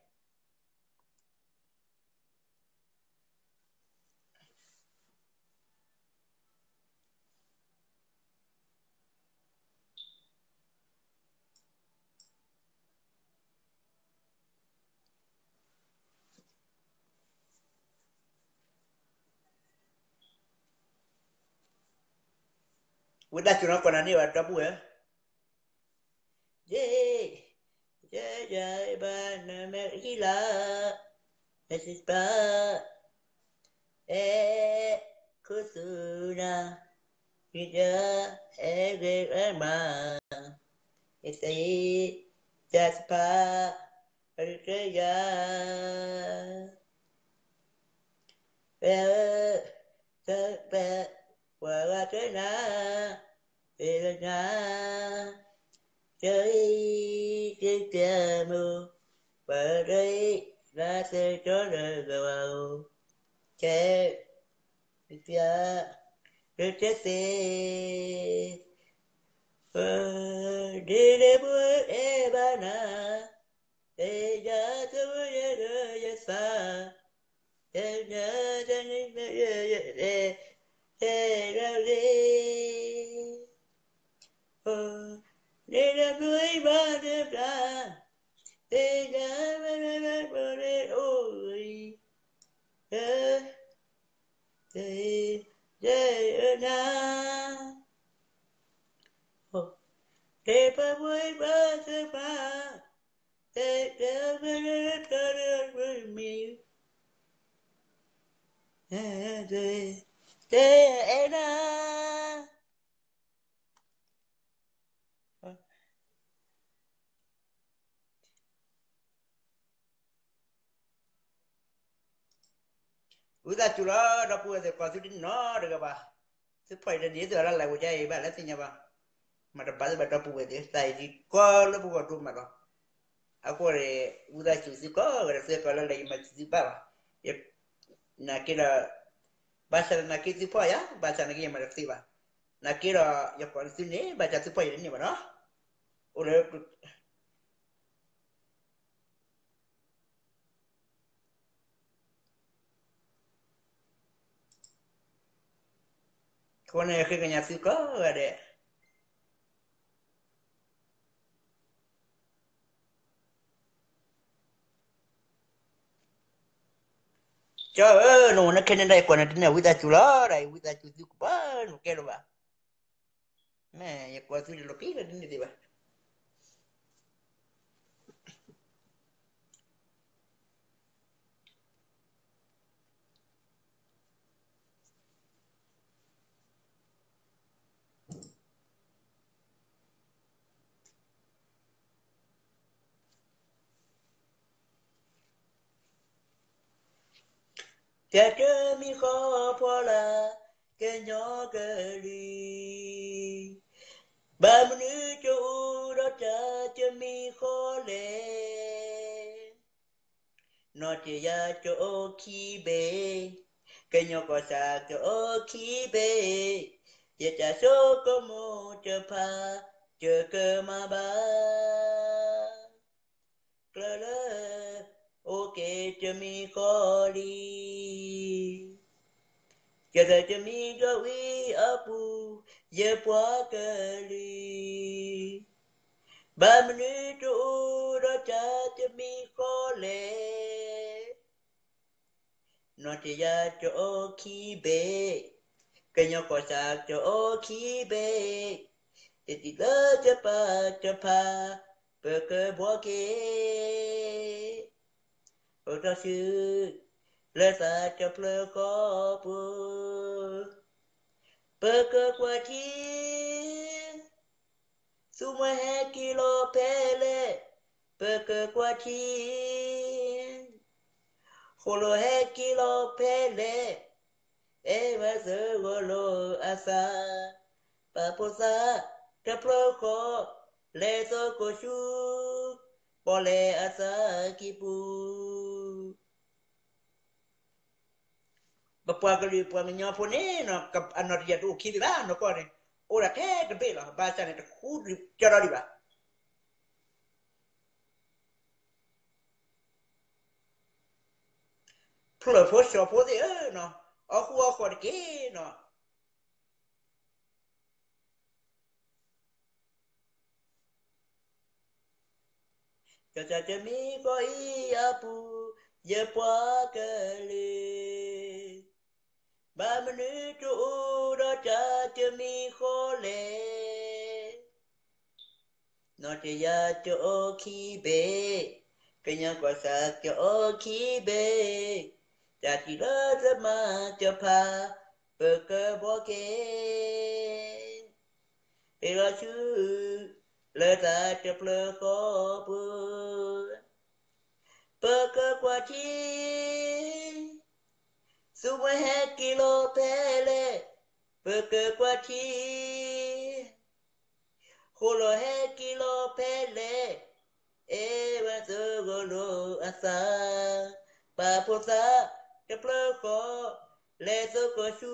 ဝံသးစူၤနီၤ ကွၢ်နၤန့ၢ်ဘၣ်ဒီပုၢ်ဝဲၢ်, ယဲ, ယဲ, ယဲဘၣ်နမဲာ်ဃံလၤ, နစံးဘၣ် အဲၣ်ခူသူၣ်နၤ, ယတဲ, အဲၣ်ဂ့ၤအဲၣ်မး, ယသ့, ယသ့ၣ်ညါ, ပ, တ, ပ, ပှၤဂၤတဲနၤ, သ့ၣ်ညါ, တ, တ, တၢ်မိၢ်, ပှၤဂၤတဲ, လၢသ့ၣ်ကၠီလၢဂၤဧိၤ, တ, တ, တ, တသ့ၣ် ဒ်န့ၣ်ဖိအဲၣ်ဘၣ်နၤ, ယသးဝဲယဲဒီးယသး, ယဲ, ယဲ, ယဲ, ယဲ, ယဲ, ယဲ, ယဲ, ယဲ, ဒ်န့ၣ်ဖိဘၣ်တဘျီ, သ့ၣ်ညါဝဲလၢပှၤလၢ အိၣ်အံၤ, ယဲ, ယဲ, ယဲ, ယဲ, နၤ တ့ပှၤဘှံးဘၣ်သ့ၣ်တဖၣ်, တ့တ့ဝဲတ့တ့တ့မံၤ, တ့အဲၣ်နၤ ဝံသးစူၤလီၤ ဒီပုၢ်ဝဲၢ်သ့ၣ် ကိးသုတန့ၢ်နီတဂၤဘၣ်. သုဖီၣ်အံၤတန့ၢ် သုအလၢ်လၢ်ဝဲဒ်အံၤဘၣ်လၢသ့ၣ်ညါဘၣ်. မၤတဘၣ်သ့ၣ်ဘၣ် ဒီပုၢ်ဝဲၢ်သ့ၣ် သးအံၤကီလၢပဂီၢ်ဒိၣ်မးလီၤ. အဃိန့ၣ် ဝံသးစူၤသုကိးဂၤဒဲး သုကိးလၢလၢယမၤစၢၤသုဘၣ်ဘၣ်. ယနာ်က့ဒီး ဘၣ်ဆၣ်သနာ်က့သုဖီၣ်ယၤ ဘၣ်ဆၣ်သနာ်က့ယမၤတသ့ဘၣ်. နာ်က့ဒီး ယကိးသုန့ၣ် ဘၣ်ဆၣ်သုဖီၣ်ယၤတန့ၢ်ဘၣ်နီၤ. အိၣ်လၢ အဃိန့ၣ် ဃ့ကညးသုကိးဂၤဒဲး. ကၠီဧၢ, နအိၣ်နခဲန့ၣ်ဒီး ယကွၢ်နတန့ၢ် ဝံသးစူၤလီၤ, ဒီးယဝံသးစူၤသုကဘၣ်နကဲလၢၤဘၣ်. မ့ၢ်ယကိးသုတလိၣ်က့ၤလၢတန့ၢ်သ့ၣ်ဘၣ်. တၢ်တမံၤဃီဖီလာ် ကညီကလုာ်, ဘၣ်မနုၤတအိၣ်ဒီးတၢ်တမံၤဃီလဲၣ်. နီၢ်တယၢ်တအိၣ်ခံဘ့ၣ်, ကညီကီၢ်စဲၣ်တအိၣ်ခံဘ့ၣ်, ယတၢ်စိကမီၤတဖၣ် ယကမၤဘၣ် ကျၢၤလၢ အိၣ်က့ၤတမံၤဃီလံ. ယသးတမံၤဒီးဝံၤအပူၤ ယပှၤကလုာ်, ဘၣ်မနုၤတအိၣ်ဒီးတၢ်တမံၤဃီလဲၣ်. နီၢ်တယၢ်တအိၣ်ခံဘ့ၣ်, ကညီကီၢ်စဲၣ်တအိၣ်ခံဘ့ၣ်, တသံၣ်လၢတပာ်တဖၣ် ပကဘှီက့ၤ အိၣ်တ့ၢ်ဆူ လၢသးတဖျၢၣ်ဃီပူၤ, ပကကွၢ်ထံ သူမှဲဟဲက့ၤလီၤဖဲလဲၣ်, ပကကွၢ်ထံ, ဃိၣ်လီၤဟဲက့ၤလီၤဖဲလဲၣ်, အဲၣ်ဝဲသုးဂီၤလိာ်အသး, ပာ်ဖှိၣ်သးတဖျၢၣ်ဃီ, လဲၤသကိးဆူ ပီၣ်လဲၣ်အသးကံၢ်ပူၤ ပပှၤကလုာ်ပှၤကညီဖိန့ၣ် အနီၢ်တယၢ်တအိၣ်ခံဘ့ၣ်ဘၣ်နီၢ်ကီၢ်န့ၣ်, အိၣ်ဒၣ်ထဲတဘ့ၣ်လီၤ. ဘၣ်ဆၣ်န့ၣ် တဃူကၢဒီဒံးဘၣ်. ဖျၢၣ်ဖိစီၤဖိသ့ၣ်ဧၢ, အီၣ်ဃူအီၣ်ဃီၣ်တက့ၢ်နီၤ. ကစၢ်တမံၤဃီအံၤအပူၤ, ယပှၤကလုာ်, ဘၣ်မနုၤတအိၣ်ဒီးတၢ်တမံၤဃီလဲၣ်. နီၢ်တယၢ်တအိၣ်ခံဘ့ၣ်, ကညီကီၢ်စဲၣ်တအိၣ်ခံဘ့ၣ်, တၢ်ထံၣ်လၢတမၤတဖၣ် ပကဘှီက့ၤ ဟ့ၣ်လီၤဆူ လၢသးတဖျၢၣ်ဃီပူၤ, ပကကွၢ်ထံ, သူမှဲဟဲက့ၤလီၤဖဲလဲၣ်, ပကကွၢ်ထံ, ဃိၣ်လီၤဟဲက့ၤလီၤဖဲလဲၣ်, အဲၣ်ဝဲသုးဂီၤလိာ်အသး, ပာ်ဖှိၣ်သးတဖျၢၣ်ဃီ, လဲၤသကိးဆူ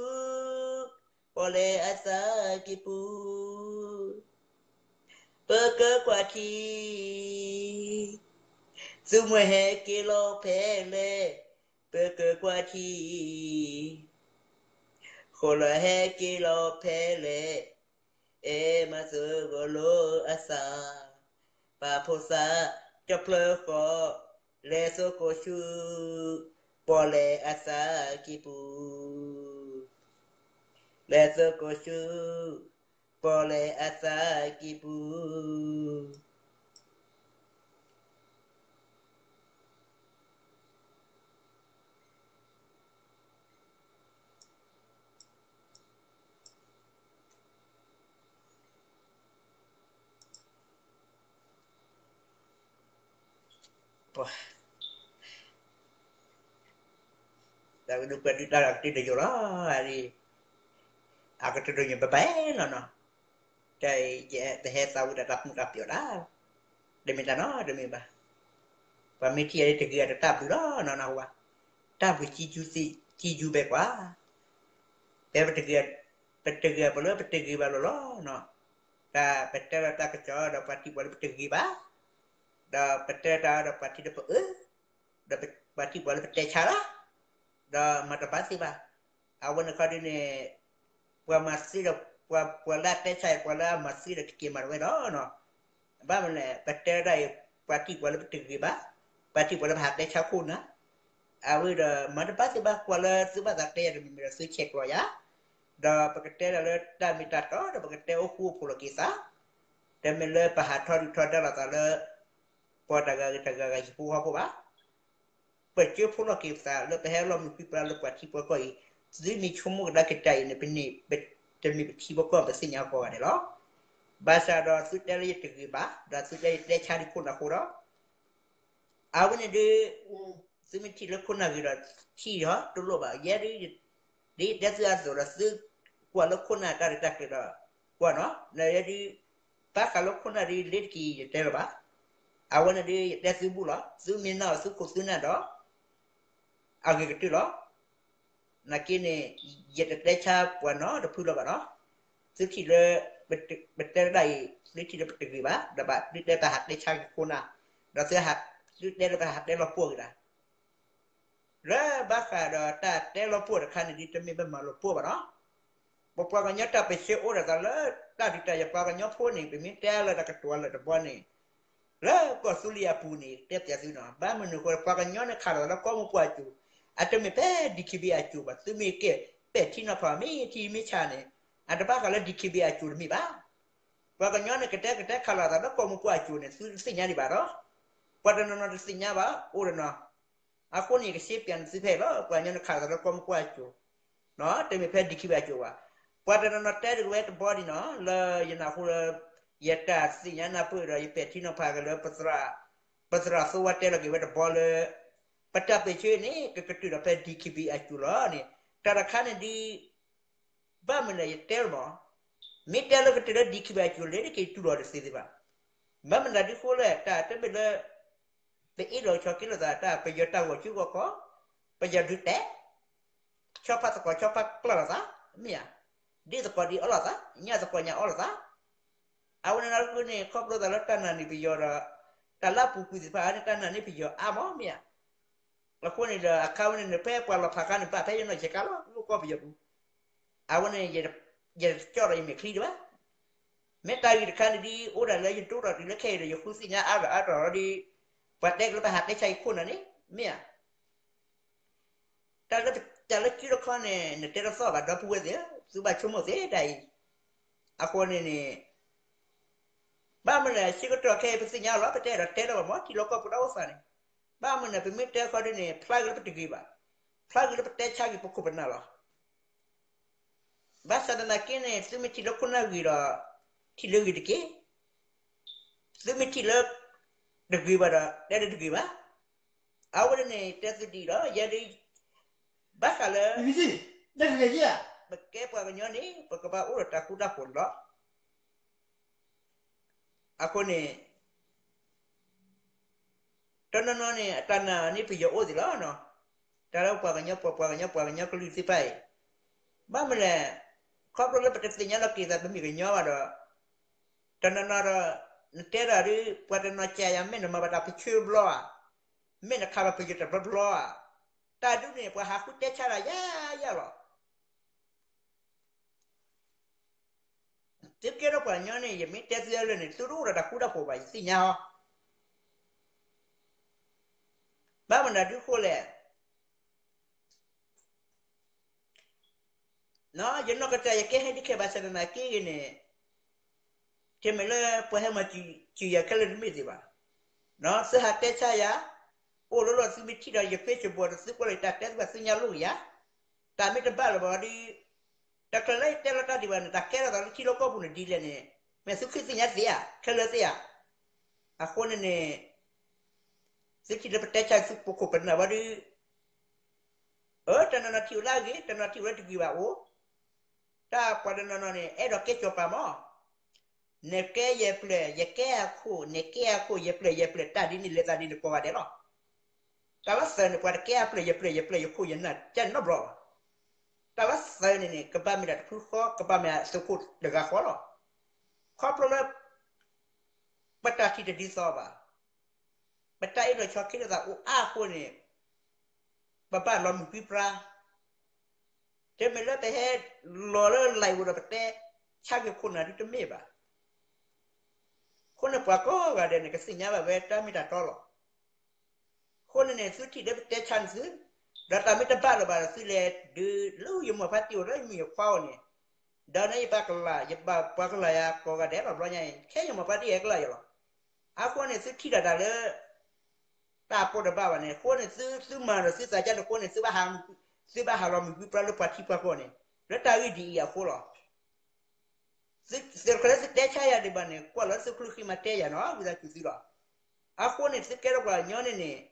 ပီၣ်လဲၣ်အသးကံၢ်ပူၤ ပကကွၢ်ထံ, သူမှဲဟဲက့ၤလီၤဖဲလဲၣ်, ပကကွၢ်ထံ, ဃိၣ်လီၤဟဲက့ၤလီၤဖဲလဲၣ်, အဲၣ်ဝဲသုးဂီၤလိာ်အသး, ပာ်ဖှိၣ်သးတဖျၢၣ်ဃီ, လဲၤသကိးဆူ ပီၣ်လဲၣ်အသးကံၢ်ပူၤ, လဲၤသကိးဆူ ပီၣ်လဲၣ်အသးကံၢ်ပူၤ တၢ်ကဒုးပှဲၤဒုးတၢ်ကတၢၢ်တယိာ်လီၤ, အကတၢၢ်တယိာ်ဘၣ်ဘၣ်လီၤနီၤ, တၢ်အံၤယအဲၣ်ပဟဲသးဝံၣ်တၢ်တၢ်မူတၢ်ပျီၣ်ဒၣ်, တမ့ၢ်တၢ်နီတမံၤဘၣ်, ပှၤမ့ၢ်ထံၣ်အီၤတဂ့ၤအတၢ်ဘျုးလီၤနီၤနၢ်ဟူဘၣ်, တၢ်ဘျုးစံယုဘဲကွၢ်, ဖဲ ပတဂ့ၤပလၢပတဂ့ၤဘၣ်လီၤလီၤ, တၢ်ပတဲလီၤတၢ်ကစီၣ်ဒီးပှၤထံၣ်ပှၤလၢပတဂ့ၤဘၣ်, ဒီးပတဲတၢ်ဒီးပှၤထံၣ်ဒီးပအၢ, ဒီးပှၤထံၣ်ပှၤလၢပတဲဆါလီၤ, ဒီးမၤတဘၣ်သ့ဘၣ်, အဝဲန့ၣ်ခီဒုန့ၣ်, ပှၤမၤသ့ဒီး, ပှၤလၢအတဲဆါအံၤ ပှၤလၢအမၤသ့ဒီးကက့ၤမၤတဝဲဒီး, ဘၣ်မနုၤလဲၣ် ပတဲဒၣ်အံၤ ပှၤထံၣ်ပှၤလၢပတဂ့ၤဘၣ်, ပှၤထံၣ်ပှၤလၢပဟးတဲဆါခိၣ်နၢ်, အဝဲဒီးမၤတဘၣ်သ့ဘၣ် ကွၢ်လၢသုဘၣ်သးတဲယၤတမံၤမံၤဒီးသုဆဲးကျိးယၤ, ဒီးပကတဲလၢတၢ်မ့ၢ်တၢ်တီဒီးပကတဲအိၣ်ဃူအိၣ်ဖိးလိာ်က့ၤသး, တမ့ၢ်လၢပဟးထီဒုးထီဒါလိာ်သးလၢ ပှၤတဂၤဂ့ၤတဂၤဂၤဟံၣ်ဖိဃီဖိဘၣ်, ပကၢဖိလီၤက့ၤပသးလၢပဟဲလီၤမုၢ်ပြံပြါလၢပှၤထံဖိကီၢ်အံၤ, သုမ့ၢ်ဆိကမိၣ်ကဒါက့ၤတၢ်အံၤန့ၣ် ပန့ၣ်, တမ့ၢ်ပထံဖိကီၢ်ပသ့ၣ်ညါကိးဂၤဒဲးလီၤ, ဘၣ်ဆၣ်ဒီးသုတဲလၢယတဂ့ၤဘၣ် ဒီးသုတဲယတဲဆါဒ်ခိၣ်နၢ်အဃိဒီး အဝဲန့ၣ်ဒုး, သုမ့ၢ်ထံၣ်လၢခိၣ်နၢ်ဂ့ၤဒီး ထံၣ်ဟီတလိၣ်ဘၣ်, ယဲဒုး, ဒ်တဲသုအသိးဒီးသုကွၢ်လၢခိၣ်နၢ်တၢ်ရဲၣ်တၢ်ကျဲၤဒီး, ကွၢ်နီၤ, နယဲဒုး, ဘၣ်ဃးလၢခိၣ်နၢ်ဒုးလ့ၤတက့ၤယတဲလၢၤဘၣ်, အဝဲန့ၣ်ဒုးယတဲသုဘူၣ်လီၤ, သုမ့ၢ်နာ်အီၤသုခိၣ်သုနၢ်ဒီး အဂ့ၤကတၢၢ်လီၤ. နာ်က့န့ၣ်, ယတတဲဆါပှၤနီတဖုလၢၤဘၣ်နီၤ. သုထံၣ်လၢ ပတဲဒၣ်အံၤ သုထံၣ်လၢပတဂ့ၤဘၣ် ဒီးဘၣ်သုတဲပဟးတဲဆါက့ၤခိၣ်နၢ်, ဒီးသုတဲလၢပဟးတဲလီၤပှီၢ်က့ၤတၢ် လၢဘၣ်ဃးဒီးတၢ်တဲလီၤပှီၢ်တခါန့ၣ် ဒ်တမ့ၢ်ပမၤလီၤပှီၢ်ဘၣ်နီၤ, ပပှၤကညီတၢ်ပၢဆှၢအိၣ်ဒၣ်သးလၢ တၢ်ဒုးတၢ်ယၤပှၤကညီဖိန့ၣ် ပမ့ၢ်တဲလၢတၢ်ကတိၤလၢတဘီန့ၣ်, လၢကီၢ်သူလ့ၤအပူၤန့ၣ် တဲပျးသုနီၤ, ဘၣ်မနုၤအဃိ ပှၤကညီန့ၣ်ခးလီၤသးလၢကီၢ်မိၢ်ပှၢ်အစိၤ, အတမ့ၢ်ဖဲ DKBA အစိၤဘၣ်, သုမ့ၢ်ကဲပဲာ်ထံနီၤဖးမ့ၢ်ထံမ့ၢ်ဆါန့ၣ်, အတဘၣ်ဃးလၢ DKBA အစိၤတမ့ၢ်ဘၣ်. ပှၤကညီန့ၣ် ကတဲကတဲခးလီၤသးလၢကီၢ်မိၢ်ပှၢ်အစိၤန့ၣ် သုတသ့ၣ်ညါဒံးဘၣ်ဒီး, ပှၤတနီၤနီၤတသ့ၣ်ညါဘၣ် အိၣ်တနီၤ, အဃိန့ၣ် ယကရှင်းပြန့ၢ်သုဖဲအံၤလီၤ, ပှၤကညီန့ၣ်ခးလီၤသးလၢကီၢ်မိၢ်ပှၢ်အစိၤ, တမ့ၢ်ဖဲ DKBA အစိၤဘၣ်. ပှၤတနီၤနီၤတဲတဂ့ၤဝဲတဘီဒံးနီၤ, လၢယနၢ်ဟူလၢ ယတၢ်သ့ၣ်ညါနၢ်ပၢၢ်ဒီး ယပဲာ်ထံနီၤဖးက့ၤလၢ ပသရၣ်သိဝါတဲလီၤက့ၤဝဲတဘီလၢ ပတၢ်ပၢဆှၢန့ၣ် ကကတုၤဒီးဖဲ DKBA အစိၤလီၤန့ၣ်, တၢ်တခါန့ၣ်ဒ် ဘၣ်မနုၤလဲၣ်ယတဲလီၤမး, မ့ၢ်တဲလၢကတုၤလၢ DKBA အစိၤလၢတက့ၤတူၢ်လိာ်တသ့သ့ဘၣ်. ဘၣ်မနုၤဒ်ဃိလဲၣ် တၢ်တမ့ၢ်လၢ ပအ့ၣ်လိာ်ဆိးက့လိာ်သးတၢ် ပယီၤတၢ်ဂီၤဆူဂီၤခီ, ပယီၤဒုးတဲ ဆီဖါသကိးဆီဖါကျၢၢ်လိာ်သး, မ့ၢ်ဧါ, ဒ့ၣ်သကိးဒ့ၣ်အီလိာ်သး, ညၣ်သကိးညၣ်အီလိာ်သး, အဝဲန့ၣ်လီၤတကုန့ၣ် ခီဖျိသးလၢတၢ်နာ်န့ၢ်ပယီၤဒီး တၢ်လၢအပူၤကွံာ်သ့ၣ်တဖၣ်န့ၣ် တၢ်နာ်န့ၢ်ပယီၤအါမး မ့ၢ်ဧါ. အဃိန့ၣ်ဒီး အခါဝဲန့ၣ် နဖဲပှၤလီၤဖးခါန့ၣ် ဘၣ်ဖဲယနီၢ်ဆဲးကါလီၤ လၢကီၢ်ပယီၤပူၤ, အဝဲန့ၣ် ယတကၠီၣ်ဒီးယမဲာ်ချံဒံးဘၣ်. မ့ၢ်တၢ်ဂ့ၢ်တခါန့ၣ်ဒ် အိၣ်ဒၣ်လၢယဒိၣ်ထီၣ်တုၤလၢခဲအံၤဒီး ယဃုသ့ၣ်ညါအါထီၣ်အါထီၣ်လီၤဒ် ပှၤတဲက့ၤလၢပဟးတဲဆါအံၤခိၣ်နၢ်န့ၣ် မ့ၢ်ဧါ. တၢ်လၢ တၢ်လၢကုတခီန့ၣ် နတဲတသီၣ်ဘၣ်ဒီပုၢ်ဝဲၢ်သ့ၣ်ဧၢ, သုဘၣ်ဆိကမိၣ်သ့ဒ်အံၤ. အဃိန့ၣ်န့ၣ် ဘၣ်မနုၤလဲၣ် ဆၢကတီၢ်ခဲအံၤပသ့ၣ်ညါလီၤ ပတဲဒီးတဲလၢၤဘၣ်မး ထံလီၢ်ကီၢ်ပူၤတၢ်အိၣ်သးန့ၣ်, ဘၣ်မနုၤလဲၣ် ပမ့ၢ်တဲဃီဒ်န့ၣ် ဖျါဂ့ၤလၢပတဂ့ၤဘၣ်, ဖျါဂ့ၤလၢပတဲဆါဂ့ၤပခိၣ်ပနၢ်လီၤ. ဘၣ်ဆၣ်သနာ်က့န့ၣ် သုမ့ၢ်ထံၣ်လၢခိၣ်နၢ်ဂ့ၤဒီး ထံၣ်လၢဂ့ၤတက့ၢ်, သုမ့ၢ်ထံၣ်လၢ တဂ့ၤဘၣ်ဒီး တဲလၢတဂ့ၤဘၣ်. အဝဲန့ၣ်န့ၣ် တဲသုဒ်အံၤဒီး ယဲဒၣ် ဘၣ်ဃးလၢ ပကဲပှၤကညီန့ၣ် ပကဘၣ်အိၣ်ဒီးတၢ်ဃူတၢ်ဖိးန့ၣ်လီၤ. အဃိန့ၣ် တနီၤနီၤန့ၣ် အတၢ်နာ်န့ၢ်ပယီၤအိၣ်သ့ၣ်လီၤ. တၢ်လၢပှၤကညီ ပှၤ ပှၤကညီ ပှၤကညီကလုာ်သ့ၣ်တဖၣ်အံၤ, ဘၣ်မနုၤလဲၣ်, ခီဖျိလၢပတသ့ၣ်ညါလီၤက့ၤသး ပမ့ၢ်ကညီဘၣ်ဒီး, တနီၤနီၤဒီး နတဲဒၣ်ဒ် ပှၤတနီၤကးယၤ မ့ၢ်နမၤဘၣ်တၢ်ပၢဆှၢဘျီဧါ, မ့ၢ်နခးဘၣ်ပယီၤတၢ်ဘျီဘျီဧါ, တၢ်ဒ်န့ၣ် ပှၤဟးဃုတဲဆါတၢ်ယါယါလီၤ. သုကဲထီၣ်ပှၤကညီန့ၣ် ယမ့ၢ်တဲသုလၢာ်န့ၣ် သုတအိၣ်ဒီးတၢ်ဃူတၢ်ဖိးဘၣ် ယသ့ၣ်ညါအီၤ. ဘၣ်မနုၤဒ်ဃိလဲၣ်, ယနီၢ်ကစၢ်ယကဲဟဲဒ်ခဲဘၣ်ဆၣ်သနာ်က့ဂ့ၤန့ၣ်, တမ့ၢ်လၢပှၤဟဲမၤစၢၤယၤခဲလၢာ်တမ့ၢ်သ့ဘၣ်. သုဟးတဲဆါယၤ, အိၣ်လီၤလီၤ သုမ့ၢ်ထံၣ်ဒီးယFacebookဒီး သုကွၢ်လီၤတၢ်တဲ သုဘၣ်သ့ၣ်ညါလိာ်က့ၤယၤ, တၢ်မ့ၢ်တဘၣ်လၢၤဘၣ်ဒီး တချုးလၢယတဲလီၤတၢ်ဒံးဘၣ်န့ၣ် တၢ်ကဲထီၣ်သးလၢထံလီၢ်ကီၢ်ပူၤန့ၣ်ဒ်လဲၣ်န့ၣ်, မ့ၢ်သုဃ့သ့ၣ်ညါသ့ဧါ, ခဲလၢာ်သ့ဧါ. အဃိန့ၣ်န့ၣ် သုထံၣ်လၢပတဲဆါသုပခိၣ်ပနၢ်ဘၣ်ဒီး, အၢ တနီၤနီၤထံၣ်ဝဲလၢအဂ့ၤ တနီၤထံၣ်ဝဲလၢတဂ့ၤဘၣ်အိၣ်, တၢ်ပှၤတနီၤနီၤန့ၣ် အဲၣ်ဒိးကဲစီၤပၤမး, နကဲယပျဲၢ် ယကဲအခိၣ် နကဲအခိၣ် ယပျဲၢ် ယပျဲၢ် တၢ်ဒ်န့ၣ်လဲၤသးဒ်န့ၣ်ကိးဂၤဒဲးလီၤ. တၢ်လၢသၢန့ၣ် ပှၤတကဲအပျဲၢ် ယပျဲၢ် ယပျဲၢ် ယခိၣ်ယနၢ် ကဲနီတဘျီဘၣ်. တၢ်လၢသၢန့ၣ်န့ၣ် ကဘၣ်မ့ၢ်ဒၣ်တဖုဃီ ကဘၣ်မ့ၢ်ဒၣ်သုးခိၣ်တဂၤဃီလီၤ. ခီဖျိလၢ ပတၢ်ထံၣ်တဒ်သိးဘၣ်, ပတၢ်အ့ၣ်လိာ်ဆိးက့လိာ်သးအိၣ်အါအဃိန့ၣ် ပဘၣ်လီၤမုၢ်ကွံပြါ, တမ့ၢ်လၢပဟဲလီၤလၢ live ဒီးပတဲဆါက့ၤခိၣ်နၢ်ဒ်တမ့ၢ်ဘၣ်. အဃိန့ၣ်ပှၤကိးဂၤဒဲးန့ၣ် ကသ့ၣ်ညါဘၣ်ဝဲတၢ်မ့ၢ်တၢ်တီလီၤ. အဃိန့ၣ်န့ၣ် သုထံၣ်လၢပတဲဆါန့ၣ်သု, ဒီးတၢ်မ့ၢ်တဘၣ်လၢၤဘၣ်ဒီး သုလဲၤဒုးလၢယမိၢ်ဖါတံၢ်အိၣ်လၢယမုၣ်ယခွါအိၣ်န့ၣ်, ဒီးန့ၣ်ယဘၣ်ကလၢ် ယဘၣ်ပှၤကလၢ်ယၤကိးဂၤဒဲးလီၤ. ဘျီညါအံၤ ခဲယမိၢ်ဖါတံၢ်ဟဲကလၢ်ယၤလီၤ. အဃိန့ၣ် သုထံၣ်ဒၣ်တၢ်လၢ တၢ်ပိာ်တဘၣ်ဘၣ်န့ၣ် အဃိန့ၣ် သုမၤဒီးသုသးကါတဃိန့ၣ် သုဘၣ်ဟးလီၤမုၢ်ကွံပြါလၢပှၤထံပှၤကီၢ်န့ၣ် လၢတၢ်ဂ့ၢ်ဒ်အံၤအဃိလီၤ. သုးတချုးလၢသုတဲဆါယၤဒံးဘၣ်န့ၣ် ကွၢ်လၢသုချူဃံမၤတဲယၤနီၤ ဝံသးစူၤသုလီၤ. အဃိန့ၣ် သုကဲထီၣ်ပှၤကညီန့ၣ်န့၁ၣ်,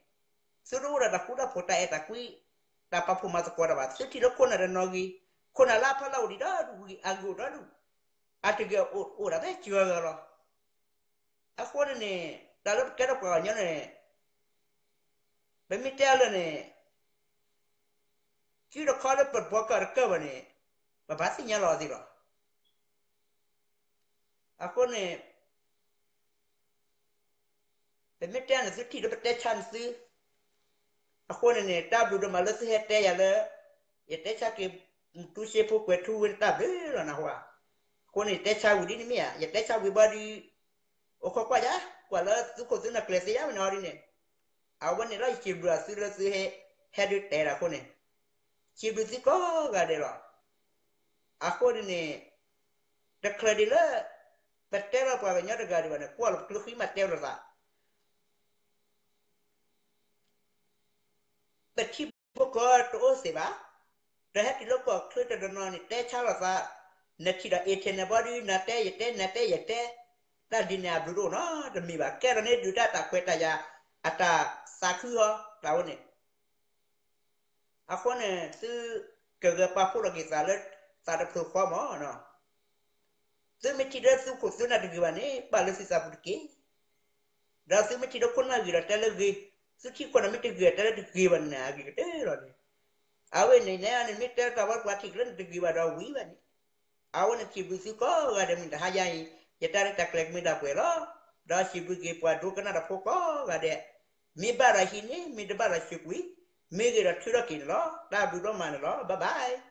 သုတအိၣ်ဒီးတၢ်ဃူတၢ်ဖိး တၢ်အဲၣ်တၢ်ကွံ, တၢ်ပာ်ဖှိၣ်မၤသကိးတၢ်ဘၣ်. သုထံၣ်လၢခိၣ်နၢ်တနီၤဂ့ၤ, ခိၣ်နၢ်လၢအဖီလာ်အိၣ်ဒံးဒီဒူၣ်ဂ့ၤ အဂ့ၤအိၣ်ဒီဒူၣ်, အတဂ့ၤအိၣ်ဒၣ်ဖဲစှၤဂၤလီၤ. အဃိန့ၣ်န့ၣ် တၢ်လၢပကဲထီၣ်ပှၤကညီန့ၣ် ပမ့ၢ်တဲအလၢာ်န့ၣ် ကုတခီလၢပဘှီကၢ်တကၢၢ်ဘၣ်န့ၣ် ပဘၣ်သ့ၣ်ညါလီၤအီၤသ့လီၤ. အဃိန့ၣ် ပမ့ၢ်တဲန့ၣ် သုထံၣ်လၢပတဲဆါန့ၣ်သု, အဃိန့ၣ်န့ၣ် တၢ်ဘျုးဒိၣ်မးလၢသုဟဲတဲယၤလၢ ယတဲဆါက့ၤ မူတူစ့ဖိကွဲၤထူဝ့တၢ်ဘျုးလီၤနၢ်ဟူဧါ. အဃိန့ၣ် ယတဲဆါဝံၤဒ်န့ၣ်မ့ၢ်ဧါ, ယတဲဆါဝံၤဘၣ်ဒီး အိၣ်ခိးကွၢ်ယၤ, ကွၢ်လၢသုခိၣ်သုနၢ်ကျဲၤသ့ယါမ့ၢ်န့ၣ်အီၤဒ်န့ၣ်, အဝဲန့ၣ်လီၤ ယစံးဘျုးအသုလၢသုဟဲ ဟဲဒုးတဲဒၣ်အဃိန့ၣ်, စံးဘျုးသုကိးဂၤဒဲးလီၤ. အဃိန့ၣ်န့ၣ် တချုးဒံးလၢ ပတဲလီၤပှၤကညီတဂၤဒံးဘၣ်န့ၣ် ကွၢ်လီၤပကျိဃံမးတဲလိာ်သး ပထံဖိကီၢ်ဖိတအိၣ်သ့ဘၣ်, ဒီးဟဲတုၤလၢကီၢ်ချၢတနီၤနီၤန့ၣ် တဲဆါလိာ်သး, နထံၣ်ဒီး internet ဘီဒု နၤတဲယတဲ နၤတဲယတဲ, တၢ်ဒ်န့ၣ်အဘျုးတအိၣ်နီတမံၤဘၣ်, ကဲထီၣ်န့ၣ်ဒုးတၢ်တၢ်ခွဲးတၢ်ယာ် အတၢ်သးခုဟီ တၢ်ဝဲန့ၣ် အဃိန့ၣ် သုကဂဲၤပာ်ဖှိၣ်လီၤက့ၤသးလၢ သးတဖျိးဃီမး, သုမ့ၢ်ထံၣ်လၢသုခိၣ်သုနၢ်တဂ့ၤဘၣ်န့ၣ် ပာ်လၢသုသးပူၤတက့ၢ်. ဒီးသုမ့ၢ်ထံၣ်လၢခိၣ်နၢ်ဂ့ၤဒီးတဲလၢဂ့ၤ, သုထံၣ်ခိၣ်နၢ်မ့ၢ်တဂ့ၤတဲလၢတဂ့ၤဘၣ်န့ၣ် အဂ့ၤကတၢၢ်လီၤန့ၣ်. အဝဲန့ၣ်န့ၣ် နမ့ၢ်တဲတၢ်ဝဲပှၤထံၣ်ကျၢၢ်န့ၣ်တဂ့ၤဘၣ်ဒီးဝံၤဘၣ်န့ၣ်, အဝဲန့ၣ်စံးဘျုးသုကိးဂၤဒဲးမုၢ်တဟါယါအံၤ, ယတၢ်ရဲၣ်တၢ်ကျဲၤကမ့ၢ်ဒၣ်ပှဲၤလီၤ. ဒီးစံးဘျုးက့ၤပှၤဒိကနၣ်တၢ်ဖိကိးဂၤဒဲး, မ့ၢ်ဘၣ်ဒီးဟံးန့ၢ်, မ့ၢ်တဘၣ်ဒီးစူးကွံာ်, မ့ၢ်ဂ့ၤဒီးထုးထီၣ်က့ၤန့ၣ်လီၤ. တၢ်ဘျုးဒိၣ်မးန့ၣ်လီၤ. Bye bye.